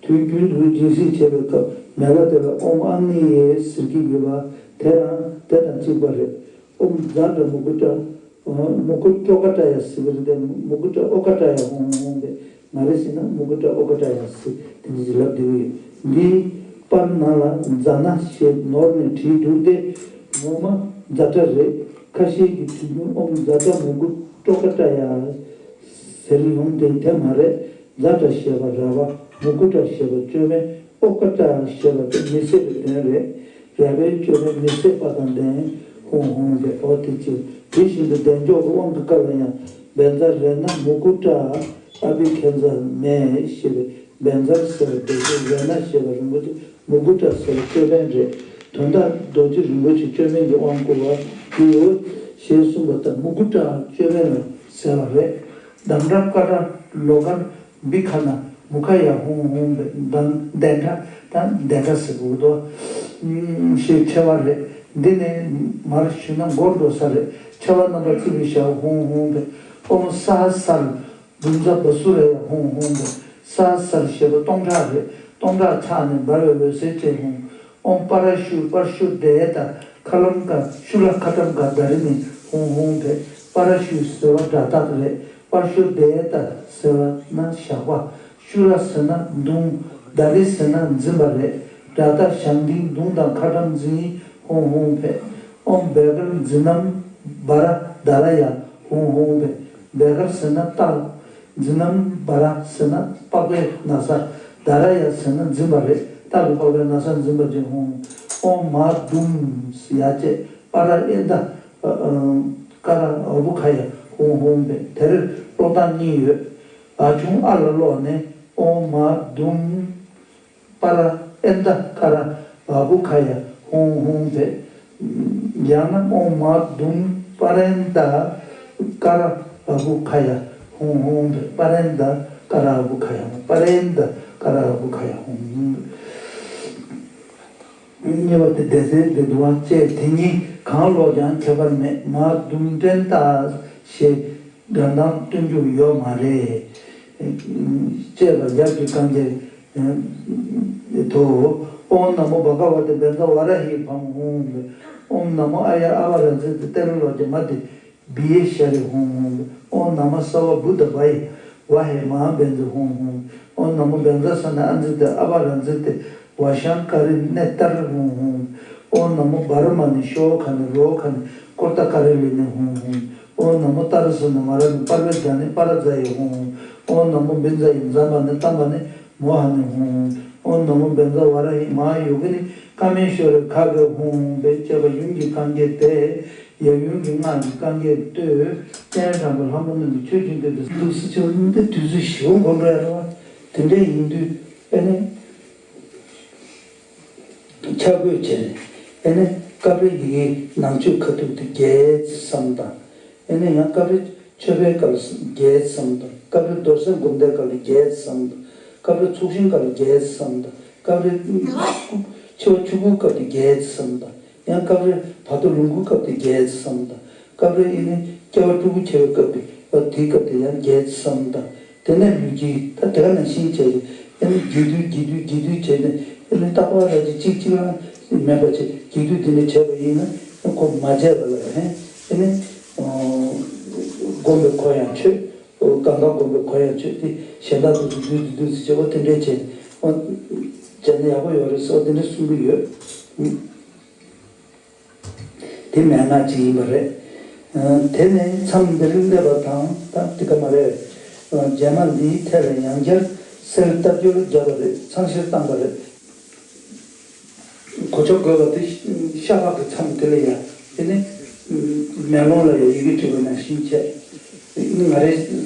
དུས་རྒྱུན་དུ་སྦྱིན་སྲེག་བྱེད་པའི་སྐབས་མེ་ལྷ་དེ་ལ་ཨོཾ་ཨག་ནི་ཡེ་ཟེར་གྱི་ཡོད་པ་དེ་རང་དེ་དང་གཅིག་པ་རེད། ཨོཾ་ཛ་དྲ་མུ་ཀུ་ཊ། མུ་ཀུ་ཊོ་ཀ་ཊ་ཡ་ཟེར་གྱི་རེད་དེ། མུ་ཀུ་ཊ་ཨོ་ཀ་ཊ་ཡ་ཧཱུྃ་ཧཱུྃ་ཕཊ། ང་རེ་ཟེར་ན་མུ་ཀུ་ཊ་ཨོ་ཀ་ཊ་ཡ་ཟེར་དེ་འདྲ་ཞིག་ལབ་བསྡད་ཀྱི་ཡོད། འདིའི་པར་ནང་ལ་ཛ་ན་ཞེས་ནོར་ནས་བྲིས་འདུག་སྟེ། ངོ་མ་ཛ་དྲ་རེད། ཁ་ཤས་ཀྱིས་དུས་རྒྱུན་ཨོཾ་ཛ་དྲ་མུ་ཀུ་ཊོ་ཀ་ཊ་ཡ། དེར་ཡོང་སྟེ་དེ་མ་རེད། ཛ་དྲག་ཞེས་པ་རལ་པ། མུ་ཀུ་ཊ་ཞེས་པ་ཅོད་པན། ཨོ་ཀ་ཊ་ཞེས་པ་དེ་མི་བཟད་པའི་དོན་རེད། རལ་པའི་ཅོད་པན་མི་བཟད་པ་དང་ལྡན། ཧཱུྃ་ཧཱུྃ་དེ་ཨོ་དེ་ཅི། དེ་བཞིན་དུ་བདེ་མཆོག་གི་དབང་གི་སྐབས་ལ་ཡང་བཛྲ་རཏྣ་མུ་ཀུ་ཊ་ཨ་བྷི་གྷྱཱ་ཛ་མེ་ཞེས་པའི་བཛྲ་ཟེར་བ་དེ་ཚོ་རཏྣ་ཞེས་པ་རིན་པོ་ཆེ། མུ་ཀུ་ཊ་ཟེར་བ་ཅོད་པན་རེད། དོན་དག་རྡོ་རྗེ་རིན་པོ་ཆེ་ཅོད་པན་གྱི་དབང་བསྐུར་བ་དེའོ། ཞེས་གསུངས་པ་ལྟར་མུ་ཀུ་ཊ་ཅོད་པན་ལ་ཟེར་བ་རེད། དཾ་ཌྷ་ཀ་ཊ་ལོ་ཀར་བི་ཁ་ན་མུ་ཁ་ཡ་ཧཱུྃ་ཧཱུྃ་བྷེ། དཾ་ཌྷ་དང་དཾ་ཌྷ་ཟེར་དགོས་འདུག་ཞེས་ཕྱེ་བ་རེད། འདི་ནས་མར་ཞུས་ན་འགོར་འགྲོ་ས་རེད། ཕྱེ་བ་རྣམ་པ་བརྩི་བའི་ཞལ་ཧཱུྃ་ཧཱུྃ་བྷེ། ཨོཾ་ས་ཧ་སར་བྷུ་ཛ་བ་སུ་ར་ཡ་ཧཱུྃ་ཧཱུྃ་བྷེ། ས་ཧ་སར་ཞེས་པ་སྟོང་ཕྲག་རེད། སྟོང་ཕྲག་ཕྲག་ནས་འབར་བའི་འོད་ཟེར་ཅན་ཧཱུྃ། ཨོཾ་པཱ་ར་ཤུ་པཱརྞོ་དྷེ་ཏ་ཁ་ལམ་ཀ་ཤུ་ལ་ཁ་ཏམ་ཀ་དྷ་རི་ནི་ཧཱུྃ་ཧཱུྃ་བྷེ། པཱ་ར་ཤུ་ཟེར་བ་སྒྲ་རྟགས་རེད། པཱརྞོ་དྷེ་ཏ་ཟེར་བ་ན་ཞགས་པ། ཤུ་ལ་ཟེར་ན་མདུང་། དྷ་རི་ཟེར་ན་འཛིན་པ་རེད། སྒྲ་རྟགས་ཞབས་འདེགས་མདུང་དང་ཁ་ཏམ་འཛིན། ཧཱུྃ་ཧཱུྃ་བྷེ། ཨོཾ་བྷེ་ཀར་ཛི་ནམ་བྷ་ར་དྷ་ར་ཡ་ཧཱུྃ་ཧཱུྃ་བྷེ། བྷེ་ཀར་ཟེར་ན་རྟགས། ཛི་ནམ་བྷ་ར་ཟེར་ན་པགས་པའི་ན་ཚ། དྷ་ར་ཡ་ཟེར་ན་འཛིན་པ་རེད། རྟགས་ཀྱི་པགས་པའི་ན་ཚ་འཛིན་པ་ཅན་ཧཱུྃ། ཨོཾ་མ་དུཾ་ཡ་བཅས་པཱ་ར་ཨེ་ཏ་ཀ་ར་ཨ་བྷུ་ཁ་ཡ་ཧཱུྃ་ཧཱུྃ་བྷེ། དེར་ཀློག་སྟངས་གཉིས་ཡོད། འ་ཆུང་འ་ལ་ཀློག་ནས་ཨོཾ་མ་དུཾ་པཱ་ར་ཨེ་ཏ་ཀ་ར་ཨ་བྷུ་ཁ་ཡ་ཧཱུྃ་ཧཱུྃ་བྷེ། ཡང་ན་ཨོཾ་མ་དུཾ་པཱ་ར་ཨེ་ཏ་ཀ་ར་ཨ་བྷུ་ཁ་ཡ་ཧཱུྃ་ཧཱུྃ་བྷེ། པཱ་ར་ཨེ་ཏ་ཀ་ར་ཨ་བྷུ་ཁ་ཡ། པཱ་ར་ཨེ་ཏ་ཀ་ར་ཨ་བྷུ་ཁ་ཡ་ཧཱུྃ་ཧཱུྃ་བྷེ། གཉིས་པ་དེ་སྡེ་ཚན་དེ་འདུ་བ་བཅས་དེ་གཉིས་གང་ཀློག་ཀྱང་ཁྱད་པར་མེད། མ་དུཾ་པྲན་ཏ་ཞེས་སྒྲ་གདངས་སྟོན་རྒྱུ་ཡོད་མ་རེད། ཅེས་པ་ཡབ་ཀྱི་བཀའ་འགྱེད་དོ། ཨོཾ་ན་མོ་བྷ་ག་ཝ་ཏེ་བཛྲ་ཝཱ་ར་ཧི་བྷཱུཾ་ཧཱུྃ་བྷེ། ཨོཾ་ན་མོ་ཨཱ་ཡ་ཨ་བྷ་ར་ཛི་ཏེ་ཏེ་ར་ལོ་ཀྱ་མ་ཏེ་བི་ཡེ་ཤྭ་རི་ཧཱུྃ་ཧཱུྃ་བྷེ། ཨོཾ་ན་མོ་ས་བ་བུདྡྷ་བྷ་ཡེ་ཝ་ཧེ་མ་ཧཱ་བཛྲ་ཧཱུྃ་ཧཱུྃ་བྷེ། ཨོཾ་ན་མོ་བཛྲ་ས་ན་ཨ་ཛི་ཏེ་ཨ་བྷ་ར་ཛི་ཏེ་ཝ་ཤང་ཀ་རི་ནེ་ཏྲ་ཧཱུྃ་ཧཱུྃ་བྷེ། ཨོཾ་ན་མོ་བྷ་ར་མ་ནི་ཤོ་ཁ་ནི་རོ་ཁ་ནི་ཀོརྟ་ཀ་རི་ལི་ནི་ཧཱུྃ་ཧཱུྃ་བྷེ། ཨོཾ་ན་མོ་ཏ་ར་ས་ན་མ་ར་ནི་པར་བེ་དྷ་ནི་པ་ར་ཛ་ཡེ་ཧཱུྃ་ཧཱུྃ་བྷེ། ཨོཾ་ན་མོ་བི་ཛ་ཡེ་ཛ་མ་ནི་ཏ་མ་ནི་མོ་ཧ་ནི་ཧཱུྃ་ཧཱུྃ་བྷེ། ཨོཾ་ན་མོ་བཛྲ་ཝཱ་ར་ཧི་མ་ཧཱ་ཡོ་གི་ནི་ཀ་མེ་ཤྭ་རི་ཁ་གྷེ་ཧཱུྃ་ཧཱུྃ་བྷེ། ཅེས་པ་ཡུམ་གྱི་བཀའ་འགྱེད་དེ། ཡབ་ཡུམ་གྱི་སྔགས་ཀྱི་བཀའ་འགྱེད་བསྟོད། སྤྱན་དྲངས་པའི་ལྷ་མོ་རྣམས་ཀྱི་མཆོད་ཅིང་བསྟོད་དེ། འདུག་སེ་བྱེད་པ་འདི་དུས་ཚོད་ཞེ་པོ་འགོར་འགྲོ་ཡ་རེད་བ། དེ་འདྲ་ཡིན་དུས་ཨེ་ནི། ཆ་བགོས་བྱས་ནས་ཨེ་ནི་སྐབས་རེ་ཡི་གེའི་ནང་ཆོས་ཁ་ཐུག་དེ་རྒྱས་བསམ་དང་། ཨེ་ནི་ཡང་སྐབས་རེ་མཆོད་པའི་སྐབས་ལ་རྒྱས་བསམ་དང་། སྐབས་རེ་རྡོར་སེམས་སྒོམ་བཟླས་སྐབས་ལ་རྒྱས་བསམ་དང་། སྐབས་རེ་ཚོགས་ཞིང་སྐབས་ལ་རྒྱས་བསམ་དང་། སྐབས་རེ་འཆི་བ་ཆོས་སྐུའི་སྐབས་དེ་རྒྱས་བསམ་དང་། ཡང་སྐབས་རེ་བར་དོ་ལོངས་སྐུའི་སྐབས་དེ་རྒྱས་བསམ་དང་། སྐབས་རེ་ཨེ་ནི་སྐྱེ་བ་སྤྲུལ་སྐུ་ཁྱེར་བའི་སྐབས་དེ་བ་དེའི་སྐབས་དེ་ཡང་རྒྱས་བསམ་དང་། དེ་ནས་ལུས་ཀྱི་ད་དེ་ག་ནང་བཞིན་བྱས་ཏེ་ཨེ་ནི་རྒྱས་བསྡུས་རྒྱས་བསྡུས་རྒྱས་བསྡུས་བྱས་ནས་ཨེ་ནི་རྟག་པར་ར་ཅིག་གཅིག་གཅིག་རང་མེད་པ་ཅིག་རྒྱས་བསྡུས་དེ་འདྲ་བྱས་པ་ཡིན་ན་ཁོ་མ་བྱས་པ་ལ་ཧེ་ཨེ་ནི་སྒོམ་པའི་ཁོ་ཡང་ཆོད། གང་ག་སྒོམ་པའི་ཁོ་ཡང་ཆོད་དེ་གཞན་དག་ཏུ་བསྡུས་བསྡུས་བསྡུས་བྱས་པ་དེ་འདྲ་བྱས་བྱས་ན་ཡག་པོ་ཡོད་རེད་ཟེར་བ་དེ་འདྲ་གསུང་གི་ཡོད། དེ་མན་ངག་ཅིག་ཡིན་པ་རེད། དེ་ནས་མཚམས་འདིར་སླེབས་པ་དང་ད་འདི་ག་མ་རེད། རྗེས་མ་འདིའི་ཐད་ལ་ཡང་བསྐྱར་གསེར་ལྟ་སྦྱོར་བརྒྱབ་པ་རེད། ཚངས་བཤེར་བཏང་པ་རེད། གོ་ཆ་བགོས་པ་དེ་ཤ་ཁྲག་གི་མཚམས་དེ་ལ་ཡང་དེ་ནི་མེ་ལོང་ལ་ཡང་ཡི་གེ་བྲིས་པ་ནང་བཞིན་བྱས། ང་རའི་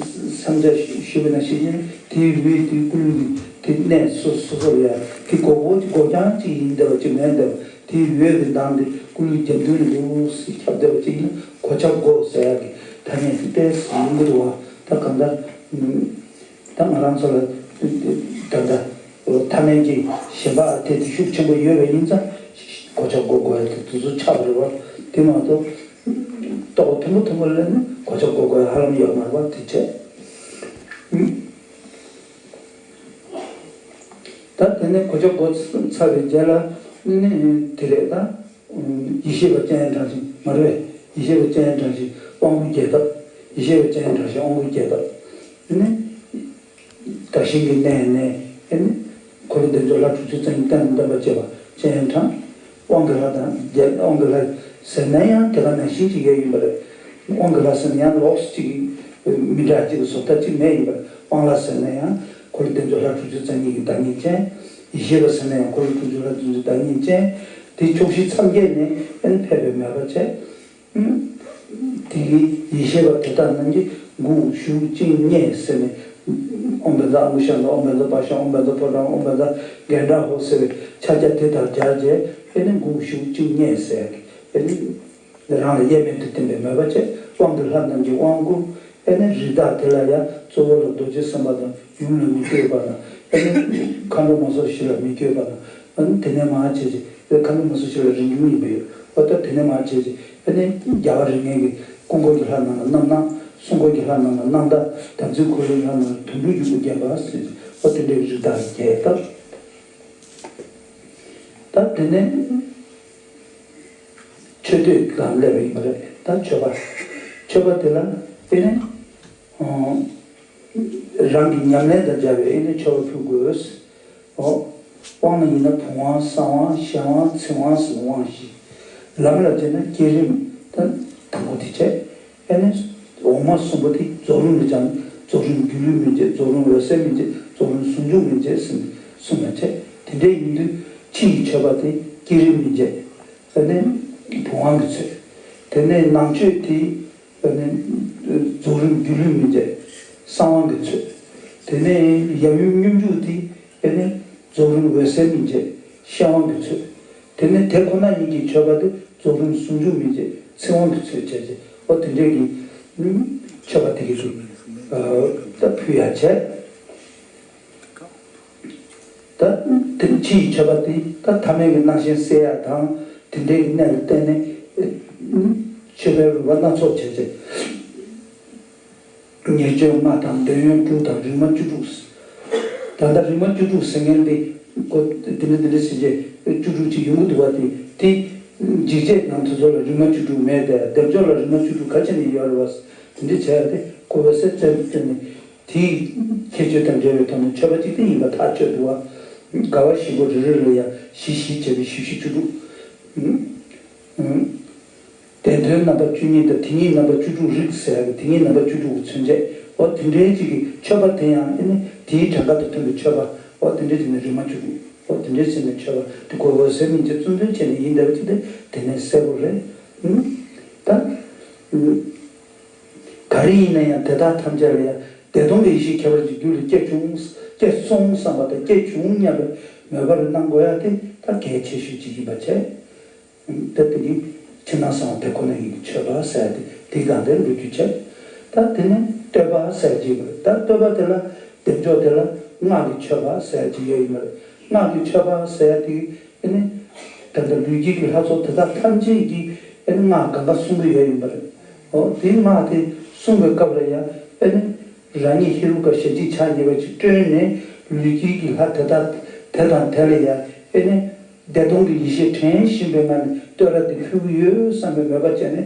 བསམ་འཆར་ཞུས་པ་ནང་བཞིན་དེའི་འོད་དེ་ཀུན་ལ་དེ་གནས་སོ་སོ་སོ་ལ་ཡང་དེ་སྒོ་སྒོ་སྒོ་རྐྱང་གཅིག་ཡིན་བསྡད་པ་ཅིག་མེད་བསྡད་པ། དེའི་འོད་ཀྱི་མདངས་དེ་ཀུན་ལ་རྒྱབ་མདུན་ལ་འདུག་སེ་ཁྱབ་བསྡད་པ་ཅིག་ཡིན་ན་གོ་ཆ་བགོ་ཟེར་ཡག་གི་ཐ་སྙད་དེ་ཏོག་ཙམ་ཡིན་གྱི་འདུག་བ། ད་གང་ལྟར་ད་ང་རང་ཚོ་ལ་ད་ལྟ་ཐ་སྙད་ཀྱི་ཞེན་པ་དེ་ཤུགས་ཆེན་པོ་ཡོད་པ་ཡིན་ཙང་གོ་ཆ་བགོ་དགོས་ཡ་དེ་དུས་ཚོད་ཆགས་པ་རེད་བ། དེ་མ་གཏོགས་རྟོགས་པ་ཐུང་ངུ་ཐུང་ངུ་ལ་ནི་གོ་ཆ་བགོ་དགོས་ཡ་ཧ་ལམ་ཡོད་མ་རེད་བ། དེ་བྱས། ད་དེ་ནས་གོ་ཆ་བགོ་ཚར་བའི་རྗེས་ལ་ནི་དེ་རེད་ད། ཡེ་ཤེས་པ་སྤྱན་དྲངས་ཤིང་མ་རེད། ཡེ་ཤེས་པ་སྤྱན་དྲངས་ཤིང་དབང་པོ་རྒྱས་བཏབ། ཡེ་ཤེས་པ་སྤྱན་དྲངས་ཤིང་དབང་པོ་རྒྱས་བཏབ། དེ་ནས་བདག་གཞན་གྱི་གནས་ནས་དེ་ནས་འཁོར་ལོ་བདེ་མཆོག་ལྷ་དྲུག་ཅུ་རྩ་གཉིས་རྟེན་དང་བརྟེན་པར་བཅས་པ་སྤྱན་དྲངས། དབང་གི་ལྷ་དང་རྒྱལ་དབང་གི་ལྷ་ཟེར་ན་ཡང་དེ་ག་ནང་བཞིན་ཅིག་ཡོད་ཡིན་པ་རེད། དབང་གི་ལྷ་ཟེར་ན་ཡང་ལོགས་སུ་ཅིག་མི་འདྲ་གཅིག་གི་བཟོ་ལྟ་གཅིག་མེད་ཡིན་པར། དབང་ལྷ་ཟེར་ན་ཡང་འཁོར་ལོ་བདེ་མཆོག་ལྷ་དྲུག་ཅུ་རྩ་གཉིས་ཀྱི་བདག་ཉིད་ཅན། ཡེ་ཤེས་པ་ཟེར་ན་ཡང་འཁོར་ལོ་དྲུག་ཅུ་ལྷ་བདུན་ཅུ་བདག་ཉིད་ཅན། དེ་ཕྱོགས་བཞི་མཚམས་བརྒྱད་ནས་ཨེ་ནི་ཕེབས་པའི་མོས་པ་བྱས། དེ་གི་ཡེ་ཤེས་པ་དེ་དག་རྣམས་ཀྱིས་དགུག་གཞུག་བཅིངས་མཉེས་ཟེར་ནས། ཨོཾ་བཛྲ་ཨ་ནུ་ཤཱཀྱ་ཨོཾ་བཛྲ་པ་ཤ་ཨོཾ་བཛྲ་ཕོ་བྲང་ཨོཾ་བཛྲ་གཎྜཱ་ཧོ་ཟེར་བའི་ཕྱག་རྒྱ་དེ་དང་སྦྱར་བྱས་ཨེ་ནི་དགུག་གཞུག་བཅིངས་མཉེས་ཟེར་ཡག་གི་ཨེ་ནི། རང་ལ་དབྱེར་མེད་དུ་བསྟིམ་པའི་མོས་པ་བྱས། དབང་གི་ལྷ་རྣམས་ཀྱིས་དབང་བསྐུར། ཨེ་ནི་རི་དྭགས་དེ་ལ་ཡང་གཙོ་བོ་ལ་རྡོ་རྗེ་སེམས་དཔའ་དང་ཡུམ་ལ་མི་བསྐྱོད་པ་དང་། ཨེ་ནི་མཁའ་འགྲོ་མ་སོགས་བཞི་ལ་མི་བསྐྱོད་པ་དང་། ཨ་ནི་དེ་ནས་མར་བྱས་རྗེས་ཨེ་མཁའ་འགྲོ་མ་སོགས་བཞི་ལ་རིང་བསྐྱོད་ཡིན་པ་ཡོད། ཨོ་ད་དེ་ནས་མར་བྱས་རྗེས་ཨེ་ནི་རྒྱལ་བ་རིགས་ལྔའི་གི་སྐུ་འཁོར་གྱི་ལྷ་རྣམས་ལ་རྣམ་སྣང་། སྲུང་འཁོར་གྱི་ལྷ་རྣམས་ལ་རྣམ་དག། དམ་ཚིག་འཁོར་ལོའི་ལྷ་རྣམས་ལ་དོན་གྲུབ་ཀྱི་དབུ་བརྒྱན་པ་ཟེར། ཨོ་དེ་འདྲའི་རི་དྭགས་བརྒྱད་དང་། ད་དེ་ནས། མཆོད་བསྟོད་ལ་སླེབས་པ་ཡིན་པ་རེད། ད་མཆོད་པ། མཆོད་པ་དེ་ལ་དེ་ནས་རང་གི་ཉམས་ལེན་དང་སྦྱར་བའི་ཨེ་ནི་མཆོད་པ་ཕུལ་དགོས། འོ། དབང་ལ་ཡིན་ན་བུམ་དབང་གསང་དབང་གཤེན་དབང་ཚིག་དབང་ཟེར་དབང་བཞི། ལམ་ལ་བྱས་ན་བསྐྱེད་རིམ་ད་དང་པོ་དེ་བྱས། ཨེ་ནི། འོག་མ་གསུམ་པོ་དེ་རྫོགས་རིམ་ལ་སྦྱར་ན་རྫོགས་རིམ་སྒྱུ་ལུས་མི་བྱེད། རྫོགས་རིམ་འོད་གསལ་མི་བྱེད། རྫོགས་རིམ་ཟུང་འཇུག་མི་བྱེད་ཟེར་ནས་གསུངས་པ་བྱས། དེ་འདྲ་ཡིན་དུས་ཕྱི་ཡི་མཆོད་པ་དེ་བསྐྱེད་རིམ་མི་བྱེད། ཨེ་ནི། བུམ་དབང་གིས་མཆོད། དེ་ནས་ནང་མཆོད་དེ་ཨེ་ནི། རྫོགས་རིམ་སྒྱུ་ལུས་མི་བྱེད། གསང་དབང་གིས་མཆོད། དེ་ནས་ཡབ་ཡུམ་སྙོམས་འཇུག་དེ། དེ་ནི་རྫོགས་རིམ་འོད་གསལ་མི་བྱེད། གཤེན་དབང་གིས་མཆོད། དེ་ནི་དེ་ཁོ་ན་ཉིད་ཀྱི་མཆོད་པ་དེ་རྫོགས་རིམ་ཟུང་འཇུག་མི་བྱེད། ཚིག་དབང་གིས་མཆོད་བྱས་ཏེ་འོ་དེ་འདྲའི་གི་མཆོད་པ་དེ་གི་དེ་ད་ཕུལ་ཡ་བྱས། ད་དེ་ཕྱི་ཡི་མཆོད་པ་དེ་ད་ཐ་མལ་གྱི་སྣང་ཞེན་སེལ་ཡ་དང་དེ་འདྲའི་གི་གནད་ལ་བརྟེན་ནས་མཆོད་པའི་རིམ་པ་སྣ་ཚོགས་བྱས་ཏེ། ཉེར་སྤྱོད་ལྔ་དང་འདོད་ཡོན་དྲུག་དང་རིག་མ་བཅུ་དྲུག་ད་ལྟ་རིག་མ་བཅུ་དྲུག་ཟེར་མཁན་དེ་ཀོ་འདི་འདྲ་འདི་འདྲ་ཟེར་རྗེས་བཅུ་དྲུག་ཅིག་ཡོང་གི་འདུག་བ། དེ་དེ་འཇིགས་བྱེད་ནང་དེ་ཚོ་ལ་རིག་མ་བཅུ་དྲུག་མེད་དེ་བདེ་མཆོག་ལ་རིག་མ་བཅུ་དྲུག་ག་ཅི་ནས་ཡོད་རེད་བ། དེ་འདྲ་བྱས་ཏེ་ཁོ་བོ་སེ་བཙལ་བཙལ་ནས་དེའི་ཁྱད་ཆོས་དང་འབྲེལ་བའི་ཐོག་ནས་མཆོད་པ་གཅིག་དེ་ཡིན་པ་ཐག་ཆོད་འདུག་བ། དགའ་བ་བཞི་པོ་རེ་རེ་ལ་ཡང་བཞི་བཞི་བྱས་པའི་བཞི་བཞི་བཅུ་དྲུག་བདེན་དོན་རྣམ་པ་བཅུ་གཉིས་དང་དེ་ཉིད་རྣམ་པ་བཅུ་དྲུག་རིགས་ཟེར་ཡག་གི་དེ་ཉིད་རྣམ་པ་བཅུ་དྲུག་གི་མཚོན་བྱེད། འོ་དེ་འདྲའི་ཅིག་གི་མཆོད་པ་དེ་ཡང་ཨེ་ནི་དེའི་གྲངས་ཀ་དང་མཐུན་པའི་མཆོད་པ། འོ་དེ་འདྲའི་ཅིག་ནི་རིག་མ་བཅུ་དྲུག་འོ་དེ་འདྲའི་ཅིག་ནི་མཆོད་པ་དེ་ཁོ་འོད་གསལ་མིན་གྱི་བཙུན་དོན་བྱས་ནས་ཡིན་བསྡད་པ་ཅིག་དེ་དེ་ནས་གསལ་པོ་རེད། ད་ག་རེ་ཡིན་ན་ཡང་དེ་དག་ཐམས་ཅད་ལ་ཡང་བདེ་སྟོང་གི་ཡེ་ཤེས་ཁྱད་པར་གྱི་རྒྱུ་ལས་སྐྱེས་བྱུང་། སྐྱེས་སོང་བསམ་པ་དང་སྐྱེས་བྱུང་སྙམ་པའི་མོས་པ་རེ་གནང་དགོས་ཡ་དེ་ད་གལ་ཆེ་ཤོས་ཅིག་ཡིན་པ་བྱས། ད་དེ་གི་ཕྱི་ནང་གསང་བ་དེ་ཁོ་ན་ཡིན་གྱི་མཆོད་པ་ཟེར་ཏེ་དེའི་སྒང་དེར་འགྲོ་རྒྱུ་བྱས། ད་དེ་ནས་བསྟོད་པ་ཟེར་གྱི་ཡོད་རེད། ད་བསྟོད་པ་དེ་ལ་བདེ་མཆོག་དེ་ལ་སྔགས་ཀྱི་མཆོད་པ་ཟེར་གྱི་ཡོད་ཡིན་པ་རེད། སྔགས་ཀྱི་མཆོད་པ་ཟེར་དེ་ཨེ་ནི་ད་ལྟ་ལུས་དཀྱིལ་གྱི་ལྷ་ཚོགས་དེ་དག་ཐམས་ཅད་ཀྱིས་ཨེ་ནི་སྔགས་གང་ག་གསུང་གི་ཡོད་ཡིན་པ་རེད། འོ་དེ་སྔགས་དེ་གསུང་བའི་སྐབས་ལ་ཡང་ཨེ་ནི་རང་ཉིད་ཧེ་རུ་ཀ་ཞལ་གཅིག་ཕྱག་གཉིས་པ་ཅིག་བསྐྲུན་ནས་ལུས་དཀྱིལ་གྱི་ལྷ་དེ་དག་དེ་དང་དེ་ལ་ཡང་ཨེ་ནི། བདེ་སྟོང་གི་ཡེ་ཤེས་དྲན་བཞིན་པའི་ངང་ནས་བསྟོད་ར་དེ་ཕུལ་གྱི་ཡོད་བསམ་པའི་མོས་པ་བྱས་ནས།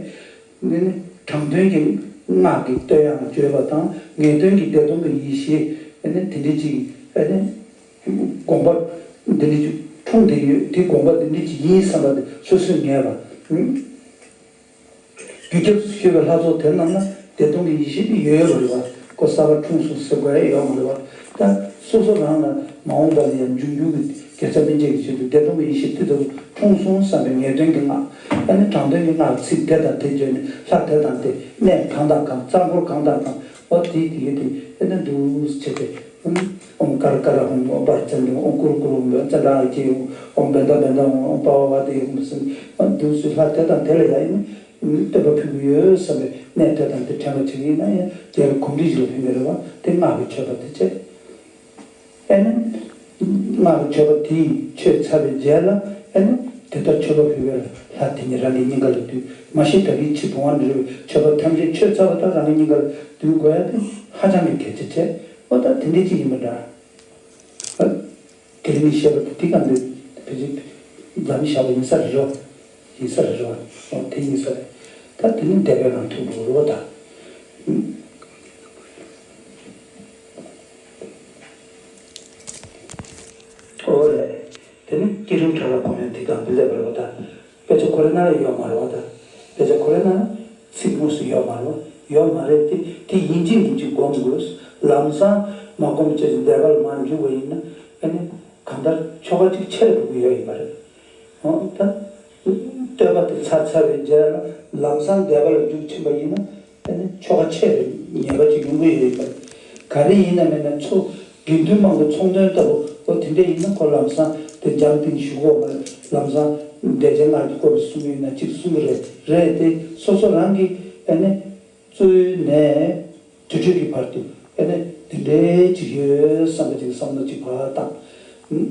འདི་ནི་དྲང་དོན་གྱི་སྔགས་ཀྱི་བསྟོད་དབྱངས་བརྗོད་པ་དང་ངེས་དོན་གྱི་བདེ་སྟོང་གི་ཡེ་ཤེས་ཨ་ནི་དེ་འདྲ་ཅིག་ཨ་ནི་དགོངས་པ་འདི་འདྲ་ཅིག་འཁྲུངས་བསྡད་ཡོད། དེ་དགོངས་པ་འདི་འདྲ་ཅིག་ཡིན་བསམ་པ་དེ་སོ་སོས་ངེས་པ། རྒྱུ་རྒྱབ་ཏུ་ཤོད་པའི་ལྷ་ཚོགས་དེ་རྣམས་ན་བདེ་སྟོང་གི་ཡེ་ཤེས་དེ་ཡོད་ཡོད་པ་རེད་བ། ཁོ་གསར་པ་འཁྲུངས་སོང་ཟེར་དགོས་ཡ་ཡོད་མ་རེད་བ། ད་སོ་སོ་རང་ལ་མ་འོངས་པ་ལ་ཡང་འབྱུང་འགྱུར་གྱི་དགེ་རྩ་སྨིན་བྱེད་ཀྱི་ཆེད་དུ་བདེ་སྟོང་གི་ཡེ་ཤེས་དེ་ལྟ་བུ་འཁྲུངས་སོང་བསམ་པའི་ངེས་དོན་གྱི་སྔགས། ཨ་ནི་དྲང་དོན་གྱི་སྔགས་ཚིག་དེ་དང་དེ་བརྗོད་ནས་ལྷ་དེ་དང་དེ་གནས་གང་དང་གང་གཙང་སྐོར་གང་དང་གང་འོ་དེ་དེ་གི་དེ་ཨ་ནི་འདུག་བྱས་ཏེ། ཨོཾ་ཀར་ཀར་ཧཱུྃ། ཨོཾ་བཛྲ་ཛྙཱ་ཧཱུྃ། ཨོཾ་ཀུ་རུ་ཀུ་རུ་ཧཱུྃ། ཙཎྜ་ཧཱུྃ་ཧཱུྃ། ཨོཾ་བྷནྡྷ་བྷནྡྷ་ཧཱུྃ། ཨོཾ་པ་བ་བ་ཏི་ཧཱུྃ་ཟེར་ནས་འདུག་སེ་ལྷ་དེ་དང་དེ་ལ་ཡང་ཨིན་བསྟོད་པ་ཕུལ་གྱི་ཡོད་བསམ་པའི་གནས་དེ་དང་དེ་དྲན་པ་བྱེད་ཀྱི་ཡིན་ན་ཡང་དེ་ལ་གོམས་འདྲིས་ཤིག་ལ་ཕན་གྱི་རེད་བ། དེ་སྔགས་ཀྱི་མཆོད་པ་དེ་བྱས། ཨེ་ནི། སྔགས་ཀྱི་མཆོད་པ་དེས་མཆོད་ཚར་བའི་རྗེས་ལ་ཨེ་ནི་དེ་ལྟར་མཆོད་པ་ཕུལ་བའི་ལྷ་དེ་ཉིད་རང་གི་སྙིང་ག་ལ་འདུས། མ་གཞི་ད་གིན་ཕྱི་བུམ་དབང་འདྲ་བའི་མཆོད་པ་ཐམས་ཅད་མཆོད་ཚར་བ་དང་རང་གི་སྙིང་ག་ལ་འདུས་དགོས་ཡ་དེ་ཧ་ཅང་གི་གལ་ཆེ་ཆེ། ཨོ་ད་དེ་འདྲའི་ཅིག་ཡིན་པ་འདྲ། ཨ། དེ་རིང་ངས་བཤད་པ་དེ་དེ་ག་འདི་བེད་སྤྱོད་ལམ་བཞག་པ་ཡིན་ས་རེད་རོ། ཡིན་ས་རེད་རོ། ཨོ་དེ་ཡིན་ས་རེད། ད་དེ་ནི་འདས་པའི་རང་ཐུག་འགྲོ་རོ་ད། ཨོ་རེད། དེ་ནི་བསྐྱེད་རིམ་ཕྲ་རགས་གོ་མྱོང་དེ་ག་འདི་ལས་པ་རེད་བ་ད། དཔེ་ཆ་ཁོ་རེ་ན་ཡོད་མ་རེད་བ་ད། དཔེ་ཆ་ཁོ་རེ་ན་ཚིག་དངོས་སུ་ཡོད་མ་རེད་བ། ཡོད་མ་རེད་དེ། དེ་ཡིན་གཅིག་མིན་གཅིག་སྒོམ་དགོས། ལམ་སང་མ་སྒོམ་བྱས་ཏེ་འདོད་པ་ལ་མ་འཇུག་པ་ཡིན་ན། ཨ་ནི་གང་ལྟར་ཆོ་ག་ཅིག་ཆད་འགྲོ་གི་ཡོད་ཡིན་པ་རེད། འོ་ད་བསྟོད་པ་དེ་ཚར་ཚར་བའི་རྗེས་ལ་ལམ་སང་འདོད་པ་ལ་འཇུག་ཕྱིན་པ་ཡིན་ན། ཨ་ནི་ཆོ་ག་ཆད་པའི་ཉེས་པ་ཅིག་ཡོང་གི་ཡོད་ཡིན་པ་རེད། ག་རེ་ཡིན་ན་མིན་ན་ཚོ་དགེ་འདུན་དམངས་ཀྱི་ཚོགས་འདུ་ལྟ་བུ། འོ་དེ་འདྲ་ཡིན་ན་ཁོ་ལམ་སང་དེ་འཇམ་ཐིང་ཞུ་གོ་མ་རེད། ལམ་སང་འདོད་ཆེན་ལྔ་གི་སྐོར་གསུང་གི་ཡིན་ན་ཅིག་གསུང་གི་རེད། རེད་དེ་སོ་སོ་རང་གི་ཨ་ནི། གཙོ་བོའི་ནས་དུར་ཁྲོད་ཀྱི་བར་དུ་ཨ་ནི་འདི་འདྲའི་ཅིག་ཡོད་བསམ་པ་ཅིག་བསམ་བློ་ཅིག་ཕར་བཏང་།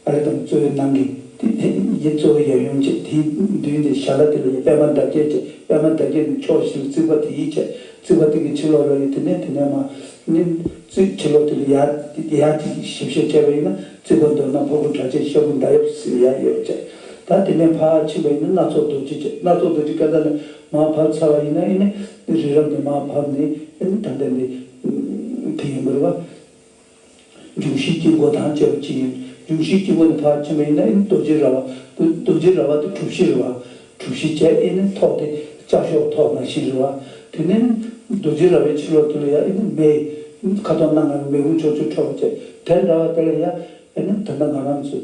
ཨ་རེ་དང་གཙོ་བོའི་ནང་གི་དེ་དེ་ཡི་གཙོ་བོ་ཡབ་ཡུམ་བྱས། དེའི་མདུན་དེ་ཞལ་ལག་དེ་ལ་ཡི་པདྨ་འདབ་བརྒྱད་བྱས། པདྨ་འདབ་བརྒྱད་ནི་ཕྱོགས་བཞི་ལ་བརྩིགས་པ་དེ་ཡི་བྱས། བརྩིགས་པ་དེ་གི་ཕྱི་ལོགས་ལ་ཡི་དེ་ནས་དེ་ནས་མ་ནི་བརྩིགས་ཕྱི་ལོགས་དེ་ལ་ཡར་ཡར་ཅིག་ཞིབ་བཤེར་བྱས་པ་ཡིན་ན། བརྩིགས་པ་མདོར་ན་ཕུར་བུ་གྲགས་ཅན་ཤ་འཁོན་མདའ་ཡབ་ཟེར་ཡ་ཡོད་བྱས། ད་དེ་ནས་ཕར་ཕྱིན་པ་ཡིན་ན་སྣ་ཚོགས་རྡོ་རྗེ་བྱས། སྣ་ཚོགས་རྡོ་རྗེ་སྐད་བརྡ་ནས། མར་བབས་ཚར་བ་ཡིན་ན་ཨེ་ནི་རི་རབ་ནས་མར་བབས་ནས་ཨེ་ནི་ད་ལྟ་འདི་དེ་ཡིན་པ་རེད་པ། འབྱུང་བཞིའི་དཀྱིལ་འཁོར་དང་བཅས་པ་ཅིག་ཡིན། འབྱུང་བཞིའི་དཀྱིལ་འཁོར་ནས་ཕར་ཕྱིན་པ་ཡིན་ན་ཨེ་ནི་རྡོ་རྗེ་ར་བ། རྡོ་རྗེ་ར་བ་དེ་གྲུ་བཞི་རེད་པ། གྲུ་བཞི་བྱས། ཨེ་ནི་ཐོག་དེ་ལྕགས་ཤོག་ཐོག་ནང་བཞིན་རེད་པ། དེ་ནས་རྡོ་རྗེ་ར་བའི་ཕྱི་ལོགས་དེ་ལ་ཡ་ཨེ་ནི་མེ་ཁ་དོག་སྣ་ལྔའི་མེ་དཔུང་ཕྱོགས་བཅུར་འཕྲོ་བ་བྱས། དེ་འདྲ་བ་དེ་ལ་ཡ་ཨེ་ནི་ད་ལྟ་ང་རང་ཚོ་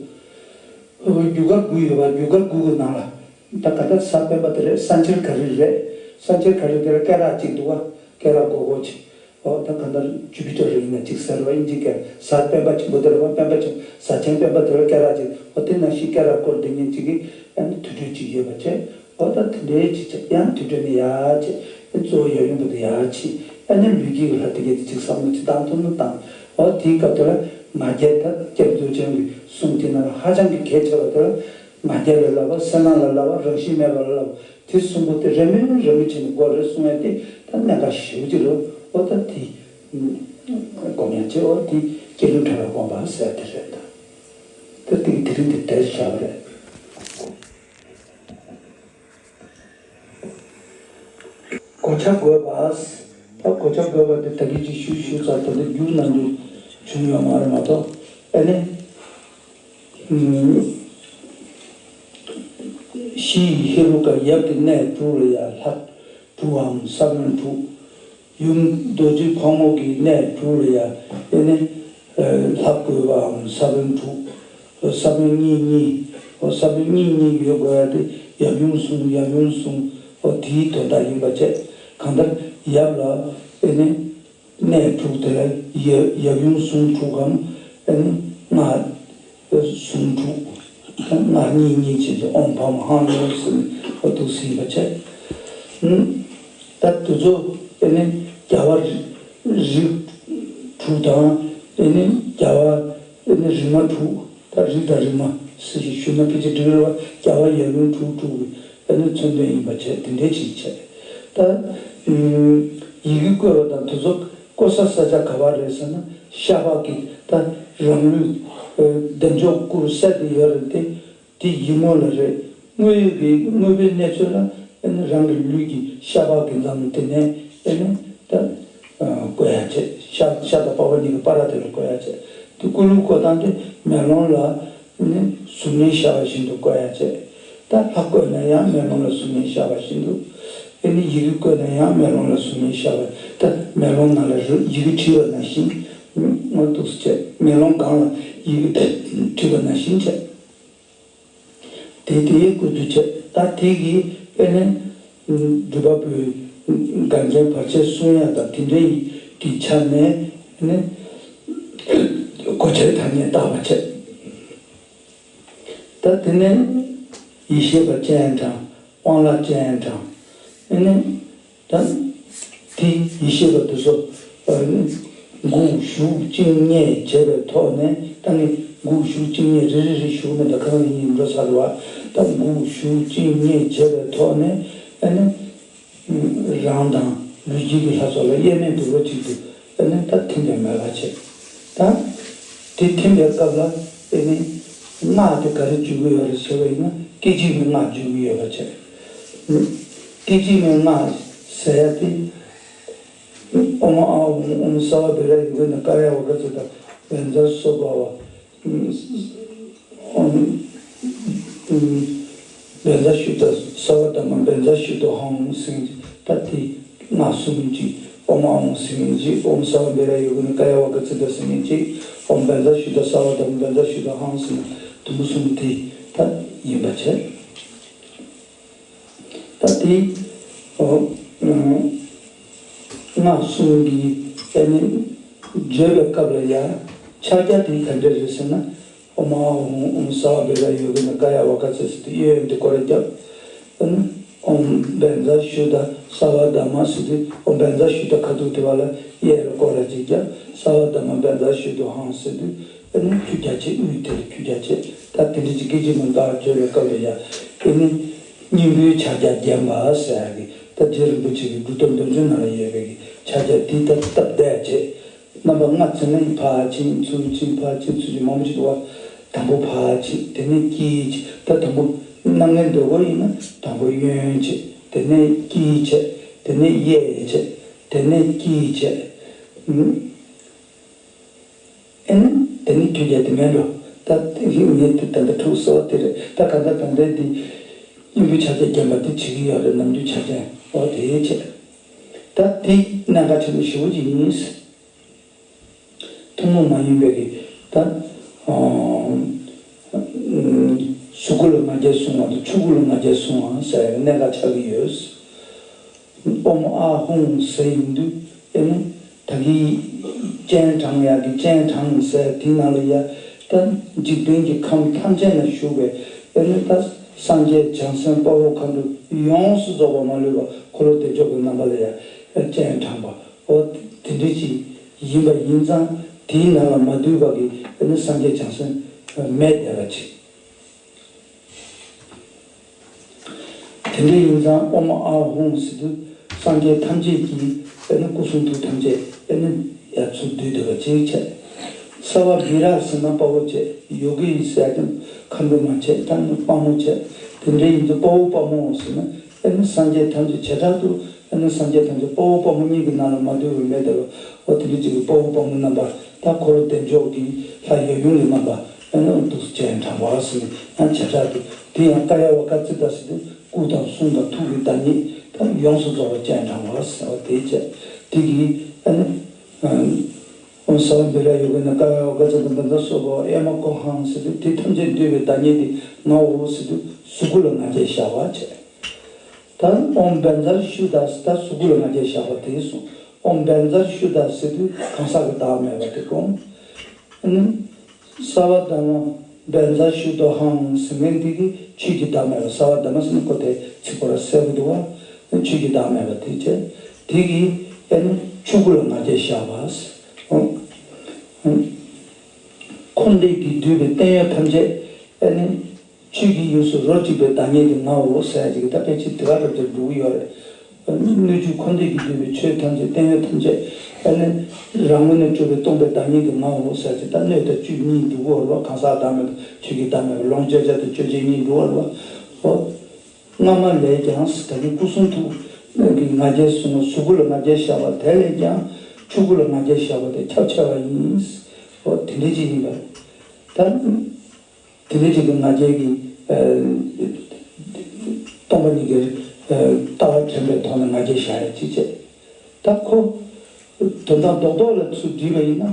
རྒྱུ་སྐར་དགུ་ཡོད་པ། རྒྱུ་སྐར་དགུ་གི་ནང་ལ། ད་ག་ད་གཟའ་སྤེན་པ་དེ་རེད། གསང་ཆེན་ག་རི་རེད། གསང་ཆེན་ག་རི་དེ་ལ་སྐེ་རགས་གཅིག་འདུག་པ། སྐེ་རགས་སྒོར་སྒོར་གཅིག་འོ་ད་ག་ད་ཇུ་པི་ཊར་ཡིན་ན་གཅིག་ཟེར་བ་ཡིན་གཅིག་ག་གཟའ་སྤེན་པ་ཆེན་པོ་དེ་ལ་བ། སྤེན་པ་ཆེན། གཟའ་ཆེན་སྤེན་པ་དེ་ལ་སྐེ་རགས་གཅིག་འོ་དེ་ནང་བཞིན་སྐེ་རགས་སྐོར་འདི་ཉིན་གཅིག་གི་ཨ་ནི་དུར་ཁྲོད་གཅིག་ཡོད་པ་བྱས། འོ་ད་དེ་འདྲའི་གཅིག་བྱས། ཡང་དུར་ཁྲོད་ནས་ཡར་བྱས། ཨ་གཙོ་བོ་ཡབ་ཡུམ་པོ་དེ་ཡར་ཕྱིན། ཨ་ནི་ལུས་དཀྱིལ་གྱི་ལྷ་དེ་གས་དེ་གཅིག་བསམ་བློ་གཅིག་བཏང་ཐུབ་ན་བཏང་། འོ་དེའི་སྐབས་དེ་ལ་ང་རྒྱལ། ད་སྐྱབས་རྗེ་རིན་པོ་ཆེ་གི་གསུང་དེ་ནང་ལ་ཧ་ཅང་གི་གལ་ཆེ་བ་དེ་ལ། ང་རྒྱལ་ལ་བསླབ་པ། གསལ་སྣང་ལ་བསླབ་པ། རང་བཞིན་མེད་པ་ལ་བསླབ་པ། དེ་གསུམ་པོ་དེ་རེ་མོས་རེ་མོས་བྱས་ནས་དགོས་རེད་གསུང་ཡ་དེ་ད་གནད་འགག་ཞེ་པོ་ཅིག་རེད། འོ་ད་དེ་སྒོམ་ཡ་བྱེད། འོ་དེ་སྐྱེ་ལུས་ཕྲ་བའི་སྒོམ་པ་ཟེར་དེ་རེད། ད་དེ་དེ་རིང་དེ་དེར་བཞག་པ་རེད། གོ་ཆ་བགོས་པ། ད་གོ་ཆ་བགོས་པ་དེ་ད་གིན་ཅིག་ཞུ་ཞུ་ཚར། ད་དེ་བསྒྱུར་གནང་རྒྱུ་བྱུང་ཡོད་མ་རེད་མ་གཏོགས། ཨ་ནི། ཨུམ། ཕྱི་ཡི་ཧེ་རུ་ཀ་ཡབ་ཀྱི་གནས་དྲུག་ལ་ཡ་ལྷ་དྲུག་གམ་ས་བོན་དྲུག་ཡུམ་རྡོ་རྗེ་ཕག་མོ་གི་གནས་དྲུག་ལ་ཡ་ཨེ་ནི་ལྷ་བཀོད་པའམ་ས་བོན་དྲུག་ས་བོན་གཉིས་གཉིས། ཨོ་ས་བོན་གཉིས་གཉིས་ཡོད་དགོས་ཡ་དེ་ཡབ་ཡུམ་གསུམ། ཡབ་ཡུམ་གསུམ། ཨོ་དེའི་དོན་དག་ཡིན་པ་བྱས། གང་ལྟར་ཡབ་ལ་ཨེ་ནི་གནས་དྲུག་དེ་ལ་ཡབ་ཡབ་ཡུམ་གསུམ་དྲུག་གམ་ཨེ་ནི་སྔགས་ཟུང་དྲུག་སྔགས་གཉིས་གཉིས་བྱས་ཏེ་ཨོཾ་ཕཾ་ཧཾ་ཡོད་ཟེར་ནས་འོ་འདུག་ཟིན་པ་བྱས། ད་དེ་ཚོ་ཨེ་ནི་རྒྱལ་བ་རིགས་དྲུག་དང་ཨེ་ནི་རྒྱལ་བ་ཨེ་ནི་རིག་མ་དྲུག་ད་རིགས་དང་རིག་མ་ཟེར་ཞིག་ཞུས་ན་ཕལ་ཆེར་འགྲིག་རེད་བ། རྒྱལ་བ་ཡབ་ཡུམ་དྲུག་དྲུག་གི་ཨེ་ནི་མཚོན་དོན་ཡིན་པ་བྱས། དེ་འདྲའི་ཅིག་བྱས། ད་ཡི་གེ་བཀོད་པ་དང་དེ་ཚོ་བཀོད་ས་ས་ཆ་ག་བ་རེད་ཟེར་ན། ཤ་པགས་ཀྱི་ད་རང་ལུས་བདེ་མཆོག་སྐུ་གསལ་དེ་ཡོད་རེད་དེ། དེ་ཡིག་ངོ་ལ་རེད། དངོས་ཡོད་ཀྱི་དངོས་པོའི་གནས་ཚུལ་ལ་ཨ་ནི་རང་གི་ལུས་ཀྱི་ཤ་པགས་ཀྱི་ལམ་དེ་ནས་ཨ་ནི་ད་བཀོད་ཡ་བྱས། ཤ་ཤ་དང་པགས་པ་གཉིས་ཀྱི་བར་དེ་ལ་བཀོད་ཡ་བྱས། དེ་བཀོད་ལུགས་བཀོད་སྟངས་དེ་མེ་ལོང་ལ་ཨ་ནི་གཟུགས་བརྙན་ཤར་བ་བཞིན་དུ་བཀོད་ཡ་བྱས། ད་ལྷ་བཀོད་ན་ཡང་མེ་ལོང་ལ་གཟུགས་བརྙན་ཤར་བ་བཞིན་དུ། ཨ་ནི་ཡི་གེ་བཀོད་ན་ཡང་མེ་ལོང་ལ་གཟུགས་བརྙན་ཤར་བ། ད་མེ་ལོང་ནང་ལ་རི་ཡི་གེ་བྲིས་པ་ནང་བཞིན་ངོ་ཐུག་བྱས། མེ་ལོང་སྒང་ལ་ཡི་གེ་བྲིས་པ་ནང་བཞིན་བྱས། དེ་དེའི་སྐུ་དུས་བྱས། ད་དེ་གི་ཨེ་ནི་སྒྲུབ་པ་པོའི་འགལ་རྐྱེན་བར་ཆད་སྲུང་ཡ་དང་དེ་འདྲའི་གི་ཆ་ནས་ཨེ་ནི་གོ་ཆའི་ཐ་སྙད་བཏགས་པ་བྱས། ད་དེ་ནས་ཡེ་ཤེས་པ་ཅན་དང་དབང་ལྷ་ཅན་དང་ཨེ་ནི། ད་དེ་ཡེ་ཤེས་པ་དེ་ཚོ་དགུག་གཞུག་བཅིངས་མཉེས་བྱས་པའི་ཐོག་ནས། ད་ནི་དགུག་གཞུག་བཅིངས་མཉེས་རེ་རེ་རེ་ཞུགས་མེད། ད་ག་རང་ཡིན་འགྲོ་ཚར་བ། ད་དགུག་གཞུག་བཅིངས་མཉེས་བྱས་པའི་ཐོག་ནས་ཨ་ནི་རང་དང་ལུས་དཀྱིལ་གྱི་ལྷ་ཚོགས་ལ་དབྱེར་མེད་འདུ་བ་གཅིག་ཏུ་ཨ་ནི་ད་ཐིམ་པའི་མོས་པ་བྱེད། ད་དེ་ཐིམ་པའི་སྐབས་ལ་ཨ་ནི་སྔགས་དེ་ག་རེ་བརྗོད་ཀྱི་ཡོད་རེད་ཟེར་བ་ཡིན་ན། སྐད་ཅིག་མའི་སྔགས་བརྗོད་ཀྱི་ཡོད་པ་བྱེད། སྐད་ཅིག་མའི་སྔགས་ཟེར་ཡ་དེ། ཨོཾ་ཨཱཿཧཱུྃ་ཨོཾ་སརྦ་བི་ར་ཡོ་གི་ནི་ཀཱ་ཡ་ཝཱ་ཀ་ཙི་ཏ་བཛྲ་སུ་བྷ་ཝ། ཨོཾ་བཛྲ་ཤུདྡྷ་སརྦ་དྷརྨ་བཛྲ་ཤུདྡྷོ་ཧཱུྃ་ཟེར་ད་དེ། སྔགས་གསུམ་གཅིག་ཨོཾ་ཨཱཿཧཱུྃ་ཟེར་མཁན་གཅིག་ཨོཾ་སརྦ་བི་ར་ཡོ་གི་ནི་ཀཱ་ཡ་ཝཱ་ཀ་ཙི་ཏྟ་ཟེར་མཁན་གཅིག་ཨོཾ་བཛྲ་ཤུདྡྷ་སརྦ་དྷརྨ་བཛྲ་ཤུདྡྷོ་ཧཾ་ཟེར་མཁན་དུམ་བུ་གསུམ་དེ་ད་ཡིན་པ་བྱས། ད་དེ་ཨོ་སྔགས་གསུམ་གྱི་ཨ་ནི་བརྗོད་པའི་སྐབས་ལ་ཡང་ཕྱག་རྒྱ་དེ་ག་འདྲ་རེད་ཟེར་ན། ཨོཾ་ཨཱཿཧཱུྃ་ཨོཾ་སརྦ་བི་ར་ཡོ་གི་ནི་ཀཱ་ཡ་ཝཱ་ཀ་ཙི་ཟེར་དུས་གཡས་གཡོན་དེ་སྐོར་ར་བརྒྱབ། ཨ་ནི་ཨོཾ་བཛྲ་ཤུདྡྷ་སརྦ་དྷརྨ་ཟེར་དུས་ཨོཾ་བཛྲ་ཤུདྡྷ་ཁ་ཐུག་དེ་བ་ལ་གཡས་ལ་སྐོར་ར་གཅིག་བརྒྱབ། སརྦ་དྷརྨ་བཛྲ་ཤུདྡྷོ་ཧཾ་ཟེར་དུས་ཨ་ནི་ཁྱུ་རྒྱ་ཆེ་དབུས་དེ་ལ་ཁྱུ་རྒྱ་ཆེ། ད་དེ་འདྲ་ཅིག་སྐད་ཅིག་མ་འདྲ་བརྗོད་པའི་སྐབས་ལ་ཡང་ཨ་ནི་སྙིང་པོའི་ཕྱག་རྒྱ་བརྒྱན་པ་ཟེར་ཡ་གི་ད་རྗེ་རིན་པོ་ཆེ་གི་འབྲུ་སྟོད་འདོན་ཚུལ་ནང་ལ་ཡོད་པའི་གི་ཕྱག་རྒྱ་དེ་ད་སྟབས་བདེ་བྱས། རྣམ་པ་ལྔ་ཚེ་ལེན་ཕར་ཕྱིན་ཚུར་ཕྱིན་ཕར་ཕྱིན་ཚུར་ཕྱིན་མང་པོ་ཅིག་འདུག་བ། དང་པོ་ཕར་ཕྱིན་དེ་ནས་དཀྱིལ་ཕྱིན། ད་དང་པོ་རྣམ་ངེས་འདོད་དགོས་ཡིན་ན་དང་པོ་གཡོན་ཕྱིན་དེ་ནས་དཀྱིལ་ཕྱིན་དེ་ནས་གཡས་ཕྱིན་དེ་ནས་དཀྱིལ་ཕྱིན། ཨ་ནི་དེ་ནི་ཁྱོད་རྒྱལ་དུ་མེད་འགྲོ། ད་དེ་ངས་དེ་ད་ལྟ་ཐུག་ཟེར་བ་དེ་རེད། ད་གང་ལྟར་གང་འདྲ་འདི་སྙིང་པོའི་ཕྱག་རྒྱ་བརྒྱན་པ་དེ་བྱེད་ཀྱི་ཡོད་རེད། ནམ་རྒྱུན་ཕྱག་རྒྱ་འོ་དེ་བྱེད། ད་དེ་གནད་འགག་ཆེན་པོ་ཞེ་པོ་ཅིག་ཡིན། ཐུན་མོང་མ་ཡིན་པའི་གི་ད་གཟུགས་སྐུ་ལ་ང་རྒྱལ་བཟུང་བ་དང་ཆོས་སྐུ་ལ་ང་རྒྱལ་བཟུང་བ་ཟེར་ཡ་གི་གནད་འགག་ཆགས་ཀྱི་ཡོད། ཨོཾ་ཨཱཿཧཱུྃ་ཟེར་ཡོང་དུས་ཨེ་ནི་ད་གིན་སྤྱན་དྲངས་ཡག་གི་སྤྱན་དྲངས་ཟེར་དེའི་ནང་ལ་ཡ་ད་འཇིག་རྟེན་གྱི་ཁམས་ཐམས་ཅད་ན་བཞུགས་པའི་ཨེ་ནི་ད་སངས་རྒྱས་བྱང་སེམས་དཔའ་བོ་མཁའ་འགྲོ་ཡོངས་སུ་རྫོགས་པ་མ་ལུས་པ་འཁོར་ལོ་བདེ་མཆོག་གི་རྣམ་པ་ལ་ཡ་སྤྱན་དྲངས་པ་འོ་དེ་འདྲ་ཅིག་ཡིན་པ་ཡིན་ཙང་དེའི་ནང་ལ་མ་འདུས་པ་གི་ཨེ་ནི་སངས་རྒྱས་བྱང་སེམས་མེད་བསྡད་པ་ཅིག་དེ་འདྲ་ཡིན་ཙང་ཨོཾ་ཨཱཿཧཱུྃ་ཟེར་དུས་སངས་རྒྱས་ཐམས་ཅད་ཀྱི་ཨེ་ནི་སྐུ་གསུང་ཐུགས་ཐམས་ཅད་ཨེ་ནི་ཡར་ཚུར་བསྡུས་བསྡད་པ་ཅིག་བྱས། སརྦ་བི་ར་ཟེར་ན་དཔའ་བོ་བྱས། ཡོ་གི་ཟེར་ཡ་དེ་མཁའ་འགྲོ་མ་བྱས། ད་ནི་དཔའ་མོ་བྱས། དེ་འདྲ་ཡིན་དུས་དཔའ་བོ་དཔའ་མོ་ཟེར་ན་ཨེ་ནི་སངས་རྒྱས་ཐམས་ཅད་བྱེ་བྲག་ཏུ་ཨེ་ནི་སངས་རྒྱས་ཐམས་ཅད་དཔའ་བོ་དཔའ་མོ་གཉིས་ཀྱི་ནང་ལ་མ་འདུས་པ་མེད་དེ། འོ་དེ་འདྲ་ཅིག་གི་དཔའ་བོ་དཔའ་མོ་རྣམ་པ་ད་འཁོར་ལོ་བདེ་མཆོག་གི་ལྷ་ཡབ་ཡུམ་གྱི་རྣམ་པ་ཨེ་ནི་འདུག་སྤྱན་དྲངས་པ་ཟེར་ནས་ཡང་བྱེ་བྲག་ཏུ་དེ་ཡང་ཀཱ་ཡ་ཝཱ་ཀ་ཙི་ཏ་ཟེར་དུས། སྐུ་དང་གསུང་དང་ཐུགས་ཀྱི་བདག་ཉིད་ད་ཡོངས་སུ་རྫོགས་པ་སྤྱན་དྲངས་པ་ཟེར་བ་དེའི་ཕྱིར་དེ་གིས་ཨ་ནི་ཨོཾ་སརྦ་བི་ར་ཡོ་གི་ནི་ཀཱ་ཡ་ཝཱ་ཀ་ཙི་ཏ་མ་ཙ་སོ་བྷ་ཝ་ཨེ་མ་ཀོ་ཧཾ་ཟེར་དུས་དེ་ཐམས་ཅད་འདུས་པའི་བདག་ཉིད་དེ་ངའོ་ཟེར་དུས་གཟུགས་སྐུ་ལ་ང་རྒྱལ་བཞག་པ་བྱས། ད་ཨོཾ་བཛྲ་ཤུདྡྷ་ཟེར་ད་གཟུགས་སྐུ་ལ་ང་རྒྱལ་བཞག་པ་དེ་གསུངས། ཨོཾ་བཛྲ་ཤུདྡྷ་ཟེར་དུས་གང་ཟག་གི་བདག་མེད་པ་དེ་སྒོམ། ཨ་ནི། སརྦ་དྷརྨ་བཛྲ་ཤུདྡྷོ་ཧཾ་ཟེར་མཁན་འདི་གིས་ཆོས་ཀྱི་བདག་མེད་པ། སརྦ་དྷརྨ་ཟེར་ན་ཁོ་དེ་ཚིག་ཁོ་ར་གསལ་པོ་འདུག་བ། ཆོས་ཀྱི་བདག་མེད་པ་དེ་བྱས། དེ་གིས་ཨ་ནི་ཆོས་སྐུ་ལ་ང་རྒྱལ་བཞག་པ། འཁོར་འདས་ཀྱིས་བསྡུས་པའི་བརྟན་གཡོ་ཐམས་ཅད་ཨ་ནི་ཆོས་ཀྱི་དབྱིངས་སུ་རོ་གཅིག་པའི་བདག་ཉིད་དེ་ངའོ་ཟེར་ཡ་ཅིག་གི་ད་ཕལ་ཆེར་དེ་ག་རབ་ཏུ་འགྲོ་གི་ཡོད་རེད། སྣོད་བཅུད་འཁོར་འདས་ཀྱིས་བསྡུས་པའི་ཆོས་ཐམས་ཅད་བརྟན་གཡོ་ཐམས་ཅད་ཨ་ནི་རང་ངོས་ནས་གྲུབ་པའི་སྟོང་པའི་བདག་ཉིད་དེ་ངའོ་ཟེར་ཅིག་ད་སྣོད་དང་བཅུད་གཉིས་འགྲོ་གི་ཡོད་རེད་བ། གང་ཟག་བདག་མེད་དང་ཆོས་ཀྱི་བདག་མེད་པ། ལོངས་སྤྱོད་བྱ་དང་སྤྱོད་བྱེད་གཉིས་འགྲོ་གི་ཡོད་རེད་བ། འོ། སྔ་མ་ལས་ཀྱང་ད་གིན་སྐུ་གསུང་ཐུགས་ཀྱི་ང་རྒྱལ་བཟུང་བ། གཟུགས་སྐུ་ལ་ང་རྒྱལ་བཞག་པ་དེ་ལས་ཀྱང་ཆོས་སྐུ་ལ་ང་རྒྱལ་བཞག་པ་དེ་ཁྱབ་ཆེ་བ་ཡིན། འོ་དེ་འདྲ་ཅིག་ཡིན་པ། ད། དེ་འདྲ་ཅིག་གི་ང་རྒྱལ་གྱི་སྟོང་པ་ཉིད་ཀྱི་ལྟ་བ་དྲན་པའི་ཐོག་ནས་ང་རྒྱལ་བཞག་ཡ་ཅིག་བྱས། ད་ཁོ་དོན་དག་རྡོག་རྡོག་ལ་ཚུར་བསྒྲིལ་བ་ཡིན་ན།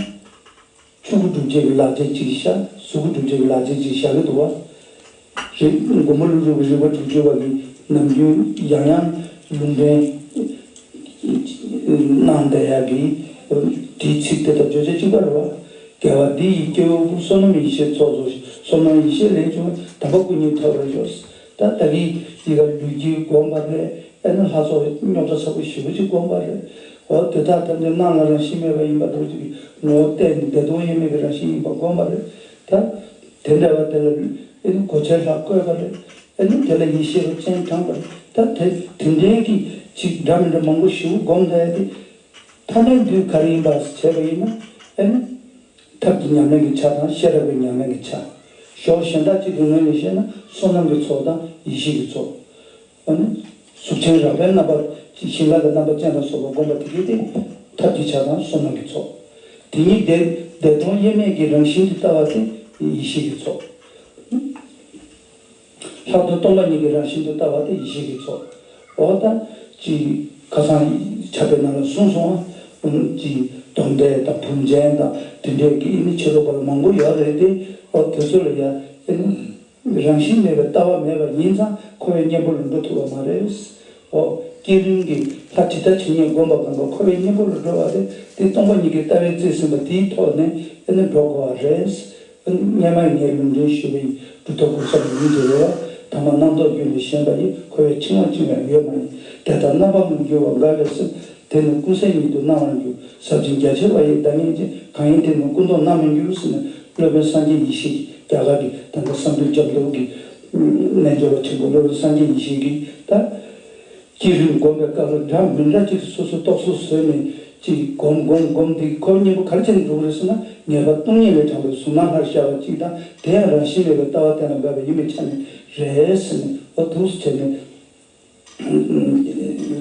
ཆོས་སྐུ་སྒྲུབ་བྱེད་ཀྱི་ལག་ཆ་གཅིག་བཞག་གཟུགས་སྐུ་སྒྲུབ་བྱེད་ཀྱི་ལག་ཆ་གཅིག་བཞག་གི་འདུག་བ། རེད། མགོན་པོ་ཀླུ་སྒྲུབ་ཀྱི་རིག་པ་དྲུག་ཅུ་པ་གིས་ནམ་རྒྱུན་ཡང་ཡང་ལུང་འདྲེན་གནང་བསྡད་ཡག་གི་དེའི་ཚིག་དེ་དང་བརྗོད་བྱ་གཅིག་པ་རེད་བ། དགེ་བ་འདི་ཡིས་སྐྱེ་བོ་ཀུན། བསོད་ནམས་ཡེ་ཤེས་ཚོགས་རྫོགས་ཤིང་། བསོད་ནམས་ཡེ་ཤེས་ལས་བྱུང་བའི། དམ་པ་སྐུ་གཉིས་ཐོབ་པར་ཤོག་ད་ད་གིན་འདི་ག་ལུས་དཀྱིལ་བསྒོམས་པ་རེད། ཨ་ནི་ལྷ་ཚོགས་རྙོག་དྲ་ཚ་པོ་ཞེ་པོ་ཅིག་བསྒོམས་པ་རེད། འོ་དེ་དག་ཐམས་ཅད་སྣང་ལ་རང་བཞིན་མེད་པ་ཡིན་པ་ལྟ་བུ་ཅིག་གི་ངོ་བོ་གཏད་ནས་བདེ་སྟོང་དབྱེར་མེད་ཀྱི་རང་བཞིན་ཡིན་པ་བསྒོམས་པ་རེད། ད་དེ་འདྲ་བ་དེ་ལ་ཨ་ནི་གོ་ཆའི་ལྷ་བཀོད་པ་རེད། ཨ་ནི་དེ་ལ་ཡེ་ཤེས་པ་སྤྱན་དྲངས་པ་རེད། ད་དེ་དེ་འདྲའི་གི་ཅིག་འདྲ་མི་འདྲ་མང་པོ་ཞེ་པོ་བསྒོམས་བསྡད་དེ། མཐའ་གནད་འདི་ག་རེ་ཡིན་པ་བྱས་པ་ཡིན་ན། ཨ་ནི། ཐབས་ཀྱི་ཉམས་ལེན་གྱི་ཆ་དང་ཤེས་རབ་ཀྱི་ཉམས་ལེན་གྱི་ཆ། ཕྱོགས་གཞན་དག་ཅིག་གི་ངོས་ནས་བཤད་ན་བསོད་ནམས་ཀྱི་ཚོགས་དང་ཡེ་ཤེས་ཀྱི་ཚོགས། ཨ་ནི། གཟུགས་ཅན་རང་དཔལ་རྣམ་པར་ཞིང་ལྷ་དང་རྣམ་པ་ཅན་ལ་སོགས་པ་བསྒོམ་པ་དེ་གས་དེ་ཐབས་ཀྱི་ཆ་དང་བསོད་ནམས་ཀྱི་ཚོགས། དེ་ཉིད་བདེ་བདེ་སྟོང་དབྱེར་མེད་ཀྱི་རང་བཞིན་དུ་ལྟ་བ་དེ་ཡེ་ཤེས་ཀྱི་ཚོགས། ལྷག་ཏུ་སྟོང་པ་ཉིད་ཀྱི་རང་བཞིན་དུ་ལྟ་བ་དེ་ཡེ་ཤེས་ཀྱི་ཚོགས། འོ་ད་ཅི་ཁ་སང་ ཕྱག་དཔེ་ནང་ལ་གསུངས་སོང་ཨ། ཅིག་སྡོམ་ལྡན་དང་བུམ་ཅན་དང་དེ་འདྲས་ཀྱི་ཨེ་ནི་ཕྱི་ལོགས་པ་ལ་མང་པོ་ཡོད་རེད་དེ། ཨོ་དེ་ཚོ་ལ་ཡ་ཨེ་ནི་རང་བཞིན་མེད་པའི་ལྟ་བ་མེད་པ་ཡིན་ཙང་འཁོར་བའི་གཉེན་པོ་ལ་འགྲོ་ཐུབ་པ་མ་རེད། ཨོ། བསྐྱེད་རིམ་གྱི་ལྷ་ཇི་ལྟ་ཇི་སྙེད་བསྒོམ་པ་གང་ག་འཁོར་བའི་གཉེན་པོ་ལ་འགྲོ་བ་རེད་དེ། སྟོང་པ་ཉིད་ཀྱི་ལྟ་བའི་རྩིས་ཟིན་པ་དེའི་ཐོག་ནས་ཨེ་ནི་འགྲོ་དགོས་པ་རེད། སྔ་མ་ཡི་ངས་ལུང་འདྲེན་ཞུས་པ་ཡི་གྲུབ་མཐའ་སྐུལ་ས་ལ་ཡིན་གྱི་རེད་བ། ཐ་མ་རྣམ་རྟོག་རྒྱུད་ལ་ཞེན་པ་ཡི་འཁོར་བའི་འཆིང་བ་འཆིང་བའི་ཡོད་མ་ཡིན། དེ་ལྟར་རྣམ་པར་མི་འགྱུར་བ་འགའ་ལས་སེ། དེ་ནི་ཀུན་གསལ་ཉིད་དུ་སྣང་བར་འགྱུར། ཟབ་ཅིང་རྒྱ་ཆེ་བ་ཡི་བདག་ཉིད་ཅན། གང་ཡིན་དེ་ནི་ཀུན་རྟོག་སྣང་མི་འགྱུར་ཟེར་ནས་སློབ་དཔོན་སངས་རྒྱས་ཡེ་ཤེས་ཀྱིས་རྒྱ་གར་གྱི་ད་ལྟ་བསམ་གྲུབ་རྒྱ་མཚོ་གི་རྣལ་འབྱོར་པ་ཆེན་པོ་སློབ་དཔོན་སངས་རྒྱས་ཡེ་ཤེས་ཀྱིས་ད། བསྐྱེད་རིམ་སྒོམ་པའི་སྐབས་ལ་འདྲ་མི་འདྲ་ཅིག་སོ་སོ་རྟོག་བཟོ་བཟོས་ནས་ཅིག་སྒོམ་སྒོམ་སྒོམ་དེ་འཁོར་གཉེན་པོ་ག་རེ་བྱས་ནས་འགྲོ་གི་རེད་ཟེར་ན། ངེས་པ་སྟོང་ཉིད་ལས་དྲངས་པའི་གཟུགས་སྣང་ལྷར་ཤར་བ་ཅིག་དང་། དེ་ཡང་རང་བཞིན་མེད་པའི་ལྟ་བ་གཏན་ལ་འབེབས་པ་ཡིན་པའི་ཆ་ནས་རེད་ཟེར་ནས། ཨོ་འདུག་སེ་བྱས་ནས་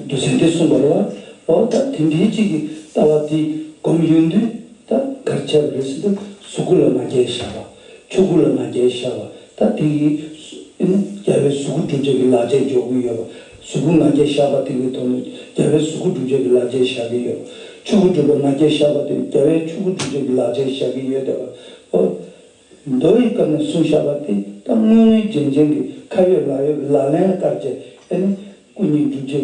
རྒྱུ་མཚན་དེ་གསུངས་པ་རེད་བ། ཨོ་ད་དེ་འདྲའི་ཅིག་གི་ལྟ་བ་དེ་སྒོམ་ཡོང་དུས། ད་ག་རེ་བྱས་པ་རེད་ཟེར་དུས། གཟུགས་སྐུ་ལ་ང་རྒྱལ་བཞག་པ། ཆོས་སྐུ་ལ་ང་རྒྱལ་བཞག་པ། ད་དེ་ཡི་ཨེ་ནི་རྒྱལ་བའི་གཟུགས་སྐུ་སྒྲུབ་བྱེད་ཀྱི་ལག་ཆས་འཇོག་གི་ཡོད་པ། གཟུགས་སྐུ་ང་རྒྱལ་བཞག་པ་དེ་གི་ཐོག་ནས་རྒྱལ་བའི་གཟུགས་སྐུ་སྒྲུབ་བྱེད་ཀྱི་ལག་ཆས་བཞག་གི་ཡོད་པ། ཆོས་སྐུ་སྒྲུབ་པ་ང་རྒྱལ་བཞག་པ་དེ་རྒྱལ་བའི་ཆོས་སྐུ་སྒྲུབ་བྱེད་ཀྱི་ལག་ཆས་བཞག་གི་ཡོད་བསྡད་པ། ཨོ། མདོ་ཡི་སྐབས་ནས་གསུངས་བཞག་པ་དེ་ད་དངོས་དངོས་རྗེན་རྗེན་གྱི་ཁ་ཡོད་ལག་ཡོད་ཀྱི་ལག་ལེན་ལ་བསྟར་བྱས། ཨེ་ནི་སྐུ་གཉིས་སྒྲུབ་བྱེད་ཀྱི་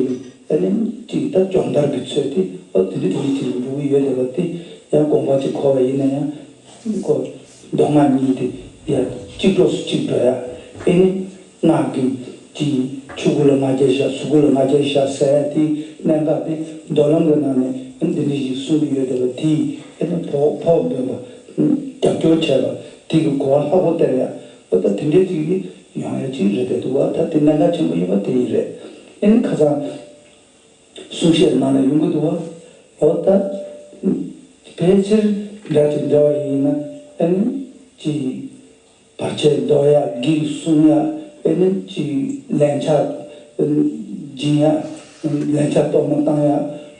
ཨེ་ནི་ཅིག་ད་སྦྱོང་བརྡར་གྱི་ཚུལ་དེ། ཨོ་དེ་འདྲ་དེ་འདྲ་ཅིག་ལ་འགྲོ་གི་ཡོད་བསྡད་པ་དེ། ཡང་དགོངས་པ་ཅིག་འཁོར་བ་ཡིན་ན་ཡང་། ཁོ་མདོ་སྔགས་གཉིས་དེ་ཡང་གཅིག་གྲོགས་སུ་གཅིག་འགྲོ་ཡ། ཨེ་ནི་སྔགས་ཀྱི་ཅིག་ཆོས་སྐུ་ལ་ང་རྒྱལ་བཞག། གཟུགས་སྐུ་ལ་ང་རྒྱལ་བཞག་ཟེར་ཡ་དེའི་གནད་འགག་དེ་མདོ་ལམ་གྱི་ནང་ནས་ཨེ་ནི་འདི་འདྲ་ཞིག་གསུང་གི་ཡོད་བསྡད་པ་དེ། ཨེ་ནི་ཕོགས་ཕོགས་འདོན་པ། རྒྱབ་སྐྱོར་བྱས་པ་དེ་གི་གོ་བ་ལྷག་པོ་སྟེར་ཡ། ཨོ་ད་དེ་འདྲའི་ཅིག་ཡོང་ཡ་ཅིག་རེད་བསྡད་འདུག་བ། ད་དེ་གནད་འགག་ཆེན་པོ་ཡིན་པ་དེ་ཡིན་རེད། ཨེ་ནི་ཁ་སང་གསུང་བཤད་ནང་ལ་ཡོང་གི་འདུག་བ། ཨོ་ད་ཕལ་ཆེར་འདྲ་ཅིག་འདྲ་བ་ཡིན་ན། ཨེ་ནི་ཅིག་བར་ཆད་བཟློག་ཡ། བགེགས་སྲུང་ཡ། ཨེ་ནི་ཅིག་ལན་ཆགས་སྦྱིན་ཡ། ལན་ཆགས་གཏོར་མ་བཏང་ཡ།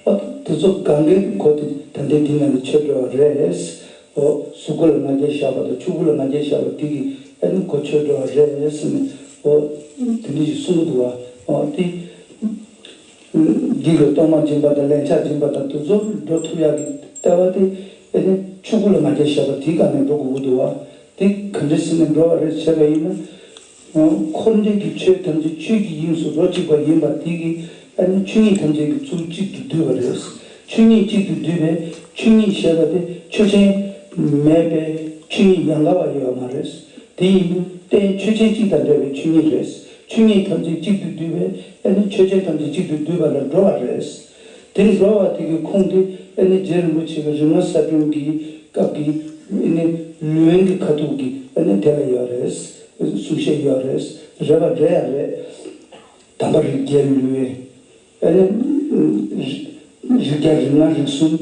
ཨོ་དེ་ཚོ་གང་གའི་གོ་དེ་ད་ལྟའི་འདི་ནང་ལ་ཆོད་འགྲོ་བ་རེད། ཨོ་གཟུགས་སྐུ་ལ་ང་རྒྱལ་བཞག་པ་དང་ཆོས་སྐུ་ལ་ང་རྒྱལ་བཞག་པ་དེ་གིས་ཨེ་ནི་གོ་ཆོད་འགྲོ་བ་རེད་ཟེར་ནས། ཨོ་དེ་འདྲ་ཞིག་གསུང་གི་འདུག་བ། ཨོ་དེ་བགེགས་ལ་གཏོར་མ་སྦྱིན་པ་དང་ལན་ཆགས་སྦྱིན་པ་དང་དེ་ཚོ་འགྲོ་ཐུབ་ཡག་གི་ལྟ་བ་དེ། ཨེ་ནི་ཆོས་སྐུ་ལ་ང་རྒྱལ་བཞག་པ་དེའི་སྒང་ནས་འགྲོ་དགོས་ཀྱི་འདུག་བ། དེ་ག་འདྲ་ཟེར་ནས་འགྲོ་བ་རེད་བྱས་པ་ཡིན་ན། འཁོར་འདས་ཀྱི་ཆོས་ཐམས་ཅད་ཆོས་ཀྱི་དབྱིངས་སུ་རོ་གཅིག་པ་ཡིན་པ་དེ་གིས། ཨ་ནི་ཆོས་ཉིད་ཐམས་ཅད་ཀྱི་ཚུལ་གཅིག་ཏུ་བསྡུས་པ་རེད། ཆོས་ཉིད་གཅིག་ཏུ་བསྡུས་པས་ཆོས་ཉིད་ཞེས་པ་དེ་ཆོས་ཅན་མེད་པའི་ཆོས་ཉིད་ཡན་གར་བ་ཡོད་མ་རེད། དེ་ཡིན་དུས་རྟེན་ཆོས་ཅན་གཅིག་དང་འབྲེལ་བའི་ཆོས་ཉིད་རེད། ཆོས་ཉིད་ཐམས་ཅད་གཅིག་ཏུ་བསྡུས་པས་ཨ་ནི་ཆོས་ཅན་ཐམས་ཅད་གཅིག་ཏུ་བསྡུས་པ་ལ་འགྲོ་བ་རེད། དེ་འགྲོ་བ་དེ་གི་ཁུངས་དེ་ཨ་ནི་རྗེ་རིན་པོ་ཆེ་གི་རིག་སྔགས་གསལ་སྒྲོན་གྱི་སྐབས་ཀྱི་ཨ་ནི་ལུང་གི་ཁ་ཐུག་གི་ཨ་ནི་དེ་ལ་ཡོད་རེད། གསུང་བཤད་ཡོད་རེད། རེད་པ་རེད་ཡ་རེད། དམ་པ་རིགས་བརྒྱའི་ལུས། ཨ་ནི་རིགས་བརྒྱ་རིགས་ལྔ་རིགས་གསུམ།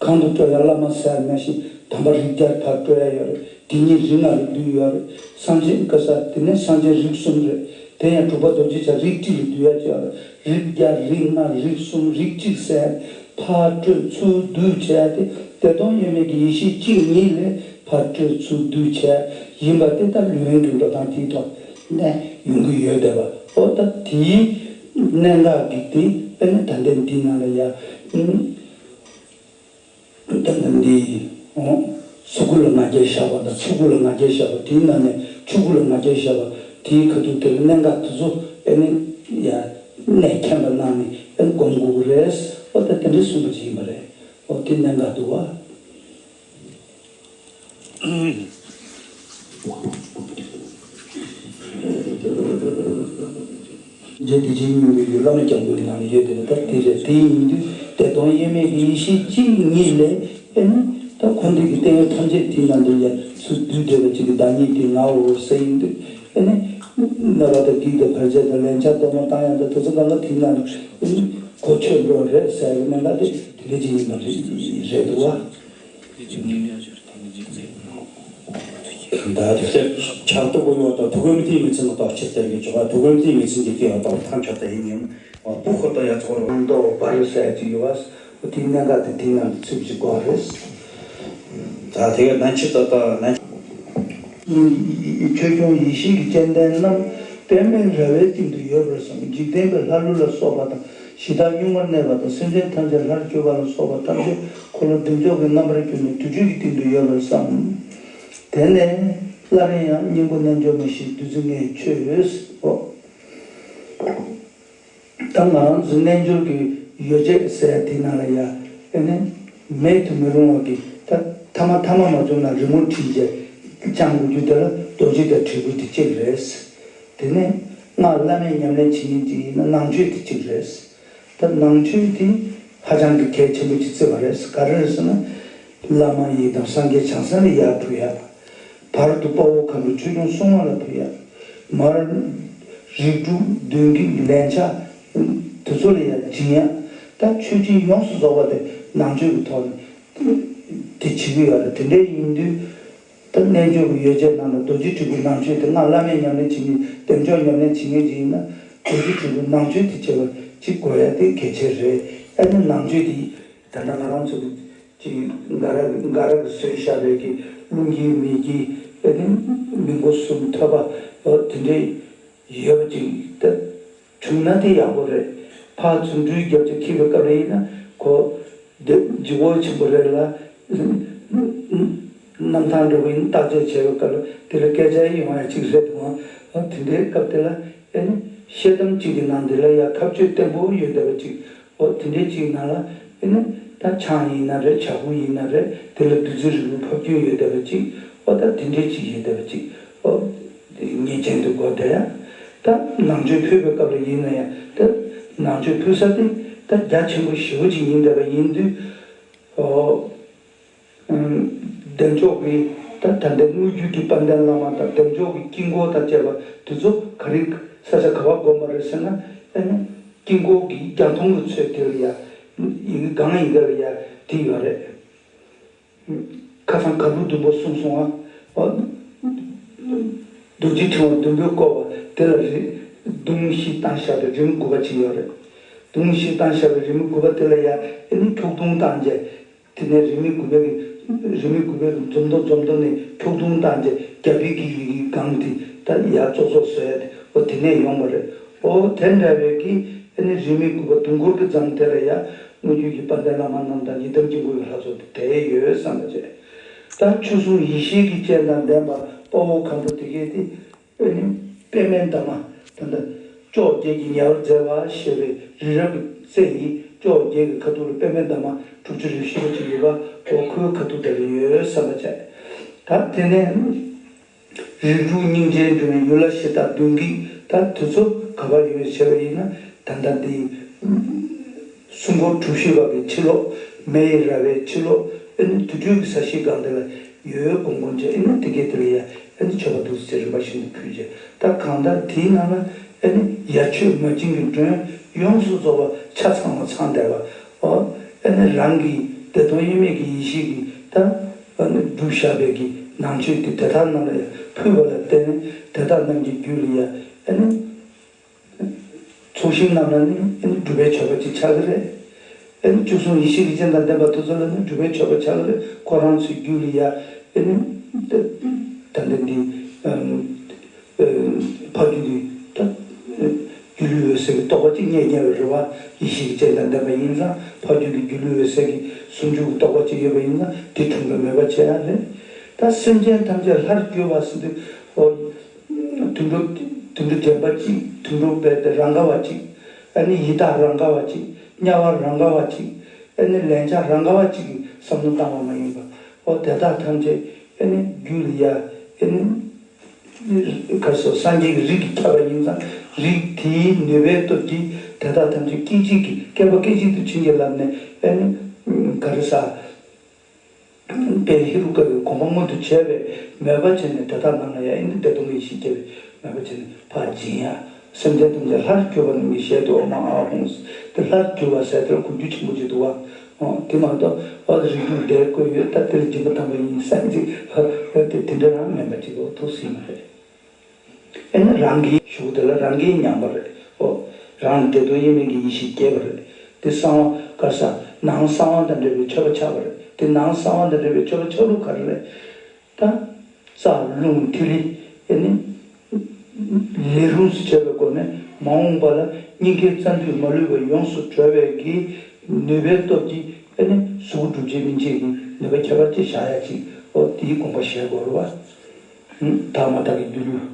གང་དུ་སྤྲོ་ཡང་བླ་མ་ཟེར་མ་ཤེས། དམ་པ་རིགས་བརྒྱར་ཕར་སྤྲོ་ཡ་ཡོད་རེད། དེ་ཉིད་རིགས་ལྔ་ལ་བསྡུས་ཡོད་རེད། སངས་རྒྱས་ཀ་ས་དེ་ནས་སངས་རྒྱས་རིགས་གསུམ་རེད། དེ་ཡང་དྲུག་པ་རྡོ་རྗེ་འཆང་རིགས་གཅིག་ལ་བསྡུ་ཡ་ཅིག་ཡོད་རེད། རིགས་བརྒྱ་རིགས་ལྔ་རིགས་གསུམ་རིགས་གཅིག་ཟེར། ཕར་སྤྲོས་ཚུར་བསྡུས་བྱས་ཏེ། བདེ་སྟོང་དབྱེར་མེད་ཀྱི་ཡེ་ཤེས་གཅིག་ཉིད་ལས་ཕར་སྤྲོས་ཚུར་བསྡུས་བྱས་ཡིན་པ་དེ་ལྟར་ལུང་གི་འགྲོ་སྟངས་དེའི་ཐོག་ནས་ཡོང་གི་ཡོད་བསྡད་པ། ཨོ་ད་དེའི་གནད་འགག་གི་དེ་དཔེར་ན་ད་ལྟའི་འདི་ནང་ལ་ཡ། ད་ལྟ་འདི། ཨོ། གཟུགས་སྐུ་ལ་ང་རྒྱལ་བཞག་པ་དང་ཆོས་སྐུ་ལ་ང་རྒྱལ་བཞག་པ། དེའི་ནང་ནས་ཆོས་སྐུ་ལ་ང་རྒྱལ་བཞག་པ་དེའི་ཁ་ཐུག་དེར་གནད་འགག་དེ་ཚོ་ཨེ་ནི་ཡ་གནད་མཁྱེན་པ་གནང་ནས་ཨེ་ནི་སྒོམ་དགོས་ཀྱི་རེད། ཨོ་ད་དེ་འདྲའི་གསུངས་པ་ཅིག་ཡིན་པ་རེད། ཨོ་དེ་གནད་འགག་འདུག་བ། རྗེ་བདེ་ཆེན་སྙིང་པོའི་ཡུལ་བླ་མ་སྐྱབས་མགོན་ནང་ལ་ཡོད་དེ་ད་དེ་རེད། དེ་ཡིན་དུས་བདེ་སྟོང་དབྱེར་མེད་ཀྱི་ཡེ་ཤེས་གཅིག་ཉིད་ལས་ཨེ་ནི་ད་འཁོར་འདས་ཀྱི་བརྟན་གཡོ་ཐམས་ཅད་དེའི་ནང་དུ་ཡ་ཚུར་བསྡུས་བསྡད་པ་གཅིག་གི་བདག་ཉིད་དེ་ངའོ་ཟེར་ཡིན་དུས་ཨེ་ནི་གནོད་པ་དང་བགེགས་དང་བར་ཆད་དང་ལན་ཆགས་གཏོར་མ་བཏང་ཡ་དང་དེ་ཚོ་གང་ག་དེའི་ནང་ནས་གོ་ཆོད་འགྲོ་རེད་ཟེར་བའི་གནད་འགག་དེ་དེ་འདྲ་ཅིག་ཡིན་པ་རེད་འདུག་བ། ད་དེ་ཕྱག་ཏུ་བསྐུལ་བ་དང་ཐུགས་ཀའི་མི་མཐུན་ཡིད་མི་མཚུངས་ལ་བརྟག་ཕྱིར་སྟེར་གྱི་ཆོ་ག། ཐུགས་ཀའི་མི་མཐུན་ཡིད་མི་མཚུངས་ཀྱི་སྐྱེ་བ་དང་ཐམས་ཅད་དུ་ཡིན་ཡང་བུ་ཁོ་ད་ཡ་ཚོར་བ་མདོ་བར་ཟེར་གྱི་ཡོད་པ། དེའི་གནད་འགག་དེ་དེའི་ནང་དུ་ཚུད་ཀྱི་དགོས་རེད། ད་དེ་ག་ནན་ཆེ་ད་ལྟ་ནན། ཆོས་སྐྱོང་ཡེ་ཤེས་ཀྱི་སྤྱན་ལྡན་རྣམས། པདྨའི་ར་བའི་སྟེང་དུ་ཡོད་པར་བསམ། འཇིག་རྟེན་པའི་ལྷ་ཀླུ་ལ་སོགས་པ་དང་ ཇི་ལྟར་གཉུག་མར་གནས་པ་དང་། སེམས་ཅན་ཐམས་ཅད་ལྷར་གྱུར་པ་ལ་སོགས་པ་ཐམས་ཅད་འཁོར་ལོ་བདེ་མཆོག་གི་རྣམ་པར་གྱུར་ནས་དུར་ཁྲོད་ཀྱི་སྟེང་དུ་ཡོད་པར་བསམ། དེ་ནས་སླར་ཡང་སྙིང་པོ་རྣལ་འབྱོར་མ་བཞིའི་བདུད་རྩི་ལྔས་མཆོད་འོས། ད་ང་རང་ཚོའི་རྣལ་འབྱོར་གྱི་ཡོ་བྱད་ཟེར་ཡ་དེ་ནང་ལ་ཡ་ཨེ་ནི་མེད་དུ་མི་རུང་བ་གི་ད་ཐ་མ་ཐ་མ་མ་བྱུང་ན་རི་མོ་བྲིས་རྗེས་བཅང་དགོས་རྒྱུ་དེ་ལ་རྡོ་རྗེ་དང་དྲིལ་བུ་དེ་གཅིག་རེད། དེ་ནས་སྔགས་བླ་མེད་ཉམས་ལེན་བྱེད་མཁན་ཅིག་ཡིན་ན་ནང་མཆོད་དེ་གཅིག་རེད། ད་ནང་མཆོད་དེ་ཧ་ཅང་གི་གལ་ཆེན་པོ་ཅིག་བརྩི་བ་རེད། ག་རེ་རེད་ཟེར་ན། བླ་མ་ཡི་དམ་སངས་རྒྱས་བྱང་སེམས་ལ་ཡར་ཕུལ་ཡ། བར་དུ་དཔའ་བོ་མཁའ་འགྲོ་ཆོས་སྐྱོང་སྲུང་མ་ལ་ཕུལ་ཡ། མར་རིགས་དྲུག་གདོན་བགེགས་ལན་ཆགས་དེ་ཚོ་ལ་ཡ་སྦྱིན་ཡ། ད་མཆོད་སྦྱིན་ཡོངས་སུ་རྫོགས་པ་དེ་ནང་མཆོད་ཀྱི་ཐོག་ནས་དེ་བྱེད་ཀྱི་ཡོད་རེད། དེ་འདྲ་ཡིན་དུས། ད་རྣལ་འབྱོར་གྱི་ཡོ་བྱད་ནང་ལ་རྡོ་རྗེ་དྲིལ་བུ་ནང་མཆོད་དེ་སྔགས་བླ་མེད་ཉམས་ལེན་བྱེད་མཁན་བདེ་མཆོག་ཉམས་ལེན་བྱེད་མཁན་ཅིག་ཡིན་ན་རྡོ་རྗེ་དྲིལ་བུ་ནང་མཆོད་དེ་བྱེད་པ་ཅིག་དགོས་ཡ་དེ་གལ་ཆེ་རེད། ཨ་ནི་ནང་མཆོད་དེ་ད་ལྟ་ང་རང་ཚོ་གི་ཅིག་འགའ་རེ་འགའ་རེ་གི་བཟོས་བཞག་པའི་གི་རླུང་འཁྱུག་མེ་འཁྱུག་ཨ་ནི་མི་མགོ་གསུམ་ཐོད་པ་དེ་འདྲའི་ཡོད་པ་ཅིག་ད། བྱུང་ན་དེ་ཡག་པོ་རེད། ཕར་རྫུ་འཕྲུལ་རྒྱབ་ཀྱི་འཁྱེར་བའི་སྐབས་ལ་ཡིན་ན་ཁོ་དེ་ལྗིད་ཁོག་ཆེན་པོ་རེད་ལ། གནམ་ཐང་འགྲོ་བ་ཡིན་བརྟག་དཔྱད་བྱས་པའི་སྐབས་ལ་དེ་ལ་སྐད་ཆ་ཡོང་ཡ་གཅིག་རེད་འདུག་ཨང་། དེ་འདྲའི་སྐབས་དེ་ལ་ཨེ་ནི་ཤེལ་དམ་གཅིག་གི་ནང་དེ་ལ་ཡ་ཁ་གཅོད་བརྟན་པོ་ཡོད་བསྡད་པ་གཅིག་ཨོ་དེ་འདྲའི་གཅིག་ནང་ལ་ཨེ་ནི་ད་ཆང་ཡིན་ན་རེད། ཇ་ཁུ་ཡིན་ན་རེད། དེ་ལ་བདུད་རྩི་རིལ་བུ་ཕབ་སྐྱོན་ཡོད་བསྡད་པ་གཅིག་ཨོ་ད་དེ་འདྲའི་གཅིག་ཡོད་བསྡད་པ་གཅིག་ཨོ། ངེས་ཅན་དུ་གོ་བསྡད་ཡ། ད་ནང་མཆོད་ཕུལ་བའི་སྐབས་ལ་ཡིན་ན་ཡང་ད་ནང་མཆོད་ཕུལ་ས་དེ་ད་རྒྱ་ཆེན་པོ་ཞེ་པོ་ཅིག་ཡིན་བསྡད་པ་ཡིན་དུས། ཨོ། བདེ་མཆོག་གི་ད་ད་ལྟའི་དངོས་བརྒྱུད་ཀྱི་དཔལ་ལྡན་བླ་མ་དང་བདེ་མཆོག་གི་དཀྱིལ་འཁོར་དང་བཅས་པ་དེ་ཚོ་ག་རེ་ས་ཆ་ག་པར་བསྒོམ་པ་རེད་ཟེར་ན། ཨེ་ནི་དཀྱིལ་འཁོར་གྱི་རྒྱ་མཐོང་གི་ཚོད་དེ་ལ་ཡ་ཡི་གེ་གང་ཡིན་ག་ལ་ཡ་དེ་ཡོད་རེད། ཁ་སང་གར་པུ་བདུན་པོ་གསུངས་སོང་ཨ། རྡོ་རྗེ་ཕྲེང་བ་བདུན་པོས་བསྐོར་བ་དེ་ལ་རི་གདུང་བཞི་བཏང་བཞག་པའི་རི་མོ་དགུ་པ་ཅིག་ཡོད་རེད། གདུང་བཞི་བཏང་བཞག་པའི་རི་མོ་དགུ་པ་དེ་ལ་ཡ་ཨེ་ནི་འཁྱུག་གདུང་བཏང་རྗེས། དེ་ནས་རི་མོ་དགུ་པའི་གི་རི་མོ་དགུ་པའི་གི་འཛོམས་མདོ་འཛོམས་མདོ་ནས་འཁྱུག་གདུང་བཏང་རྗེས་རྒྱ་བོད་ཀྱི་ཡི་གེ་སྒང་དེ་ད་ཡ་ཙོག་ཙོག་བཟོས་ཡ་དེ་འོ་དེ་ནས་ཡོང་བ་རེད། འོ་དེ་འདྲ་བའི་གི་ཨེ་ནི་རི་མོ་དགུ་པ་དུང་འཁོར་གྱི་འགྲམ་དེ་ལ་ཡ། དངོས་བརྒྱུད་ཀྱི་དཔལ་ལྡན་བླ་མ་རྣམས་དང་ཡི་དམ་དཀྱིལ་འཁོར་གྱི་ལྷ་ཚོགས་དེ་དེ་ཡོད་བསམ་པ་བྱས། ད་ཆོས་སྲུང་ཡེ་ཤེས་ཀྱི་སྤྱན་དང་ལྡན་པ་དཔའ་བོ་མཁའ་འགྲོ་དེ་གས་དེ་ཨེ་ནི་པདྨའི་འདབ་མ་ད་ལྟ་བཅོ་བརྒྱད་ཀྱིས་ཉེ་བར་མཛད་པ་ཞེས་པའི་རི་རབ་ཀྱི་རྩེ་ཡི་བཅོ་བརྒྱད་ཀྱི་ཁ་ཐུག་ལ་པདྨའི་འདབ་མ་དྲུག་ཅུ་རེ་བཞི་པ་ཅིག་ཡོད་པ་འོ་ཁོའི་ཁ་ཐུག་དེ་ལ་ཡོད་བསམ་པ་བྱས། ད་དེ་ནས། རིགས་དྲུག་སྙིང་རྗེ་འགྲོ་བའི་ཡུལ་ལ་གཞི་བདག་གདོན་བགེགས་ད་དེ་ཚོ་ག་པར་ཡོད་བྱས་པ་ཡིན་ན་ད་ལྟ་འདི་སྲུང་འཁོར་གྲུ་བཞི་པ་གི་ཕྱི་ལོགས་མེ་ཡི་ར་བའི་ཕྱི་ལོགས་ཨེ་ནི་དུར་ཁྲོད་ཀྱི་ས་གཞིའི་སྒང་དེ་ལ་ཡོད་དགོངས་དགོངས་བྱས་ཨེ་ནི་དེ་གའི་དེ་ལ་ཡ་ཨེ་ནི་མཆོད་པ་འདུག་སེ་རིམ་པ་བཞིན་དུ་ཕུལ་བྱས་ད་གང་ལྟར་དེའི་ནང་ལ་ཨེ་ནི་ཡ་མཆོད་མ་བྱིན་གྱི་མགྲོན་ཡོངས་སུ་རྫོགས་པ་ཆ་ཚང་བ་ཚང་བསྡད་པ། ཨོ། ཨེ་ནི་རང་གི་བདེ་སྟོང་དབྱེར་མེད་ཀྱི་ཡེ་ཤེས་ཀྱི་ད་ཨ་ནི་སྒྲུབ་བཞག་པའི་གི་ནང་མཆོད་དེ་དེ་དག་རྣམས་ལ་ཡང་ཕུལ་བ་ལ་བརྟེན་དེ་དག་རྣམས་ཀྱི་རྒྱུད་ལ་ཡང་ཨེ་ནི་ཚོགས་ཞིང་རྣམས་ལ་ནི་ཨེ་ནི་སྒྲུབ་པའི་མཆོད་པ་ཅིག་ཆགས་ཀྱི་རེད། ཨེ་ནི་བཅུ་གསུམ་ཡེ་ཤེས་ཀྱི་སྤྱན་དང་ལྡན་པ་དེ་ཚོ་ལ་ནི་སྒྲུབ་པའི་མཆོད་པ་ཆགས་ཀྱི་རེད། ཁོ་རང་ཚོའི་རྒྱུད་ལ་ཡང་ཨེ་ནི་ད་ལྟ་འདི་ཨམ། ཕ་རྒྱུད་ཀྱི་ད་སྒྱུ་ལུས་འོད་གསལ་གྱི་རྟོགས་པ་གཅིག་རྙེད་རྙེད་པ་རེད་བ། ཡེ་ཤེས་ཀྱི་སྤྱན་དང་ལྡན་པ་ཡིན་ཙང་ཕ་རྒྱུད་ཀྱི་སྒྱུ་ལུས་འོད་གསལ་གྱི་ཟུང་འཇུག་གི་རྟོགས་པ་གཅིག་ཡོད་པ་ཡིན་ཙང་དེ་འཁྲུལ་པ་མེད་པ་བྱེད་ཡ་རེད། ད་སེམས་ཅན་ཐམས་ཅད་ལྷར་གྱུར་པ་ཟེར་དུས་ཨོ། དུད་འགྲོ་དུད་འགྲོ་འདྲེན་པ་གཅིག་དུད་འགྲོ་བས་ཏེ་རང་ག་བ་གཅིག་ཨ་ནི་ཡི་དྭགས་རང་ག་བ་གཅིག་དམྱལ་བ་རང་ག་བ་གཅིག་ཨ་ནི་ལན་ཆགས་རང་ག་བ་གཅིག་གི་བསམ་བློ་བཏང་བ་མ་ཡིན་པ་ཨོ་དེ་དག་ཐམས་ཅད་ཨ་ནི་རྒྱུད་ལ་ཡ་ཨ་ནི། ག་སོ་སངས་རྒྱས་ཀྱི་རིགས་ཀྱིས་ཁྱབ་པ་ཡིན་ཙང་རིགས་དེའི་ནུས་པའི་སྟོབས་ཀྱིས་དེ་དག་ཐམས་ཅད་སྐད་ཅིག་གིས་བསྐལ་པ་སྐད་ཅིག་ཏུ་བྱིན་གྱིས་བརླབས་ནས་ཨེ་ནི་ག་རེ་ཟ། དཔལ་ཧེ་རུ་ཀ་གི་གོ་འཕང་མངོན་དུ་བྱས་པས་མོས་པ་བྱས་ནས་དེ་དག་རྣམས་ལ་ཡང་ཨེ་ནི་བདེ་སྟོང་གི་ཡེ་ཤེས་སྐྱེ་བའི་མོས་པ་བྱས་ནས་ཕར་སྦྱིན་ཡ། སེམས་ཅན་ཐམས་ཅད་ལྷར་གྱུར་པ་རྣམས་ཀྱི་ཞལ་དུ་འོ་མ་ཨ་ཧོང་དེ་ལྷར་གྱུར་པ་ཟེར་དེར་གོ་རྒྱུ་ཆེན་པོ་ཅིག་འདུག་བ། ཨོ་དེ་མ་གཏོགས་ཨོ་རིགས་དྲུག་འདིར་བཀོད་ཡོད་ད་དེ་ལ་སྦྱིན་པ་བཏང་པ་ཡིན་བསམ་ཅིག་ཨོ་དེ་དེ་འདྲ་རང་མེད་པ་ཅིག་ཨོ་ཐུགས་སྲིད་མ་རེད། ཨེ་ནི་རང་གི་ཞུགས་དེ་ལ་རང་གིས་མཉམ་པ་རེད་ཨོ། རང་ལ་བདེ་སྟོང་དབྱེར་མེད་ཀྱི་ཡེ་ཤེས་སྐྱེས་པ་རེད། དེ་གསང་བ་ག་ས་ནང་གསང་བ་དང་འབྲེལ་བའི་མཆོད་པ་ཆགས་པ་རེད། དེ་ནང་གསང་བ་དང་འབྲེལ་བའི་མཆོད་པ་ཆགས་ལུགས་ག་རེ་རེད། ད། རྩ་རླུང་ཐིག་ལེ་ཨེ་ནི། ལས་རུང་སུ་བྱས་པའི་སྒོ་ནས་ མ་འོངས་པ་ལ་སྙིང་གའི་རྩ་མདུད་མ་ལུས་པ་ཡོངས་སུ་གྲོལ་བའི་གི་ནུས་པའི་སྟོབས་ཀྱིས་ཨ་ནི་གཟུགས་སྒྲུབ་བྱེད་སྨིན་བྱེད་ཀྱི་ནུས་པ་ཁྱད་པར་ཅན་བཞག་ཡ་ཅིག་ཨོ་དེའི་དགོངས་པ་བཞེས་དགོས་རེད་བ། དག་མ་དག་གི་སྡོད་ལུགས།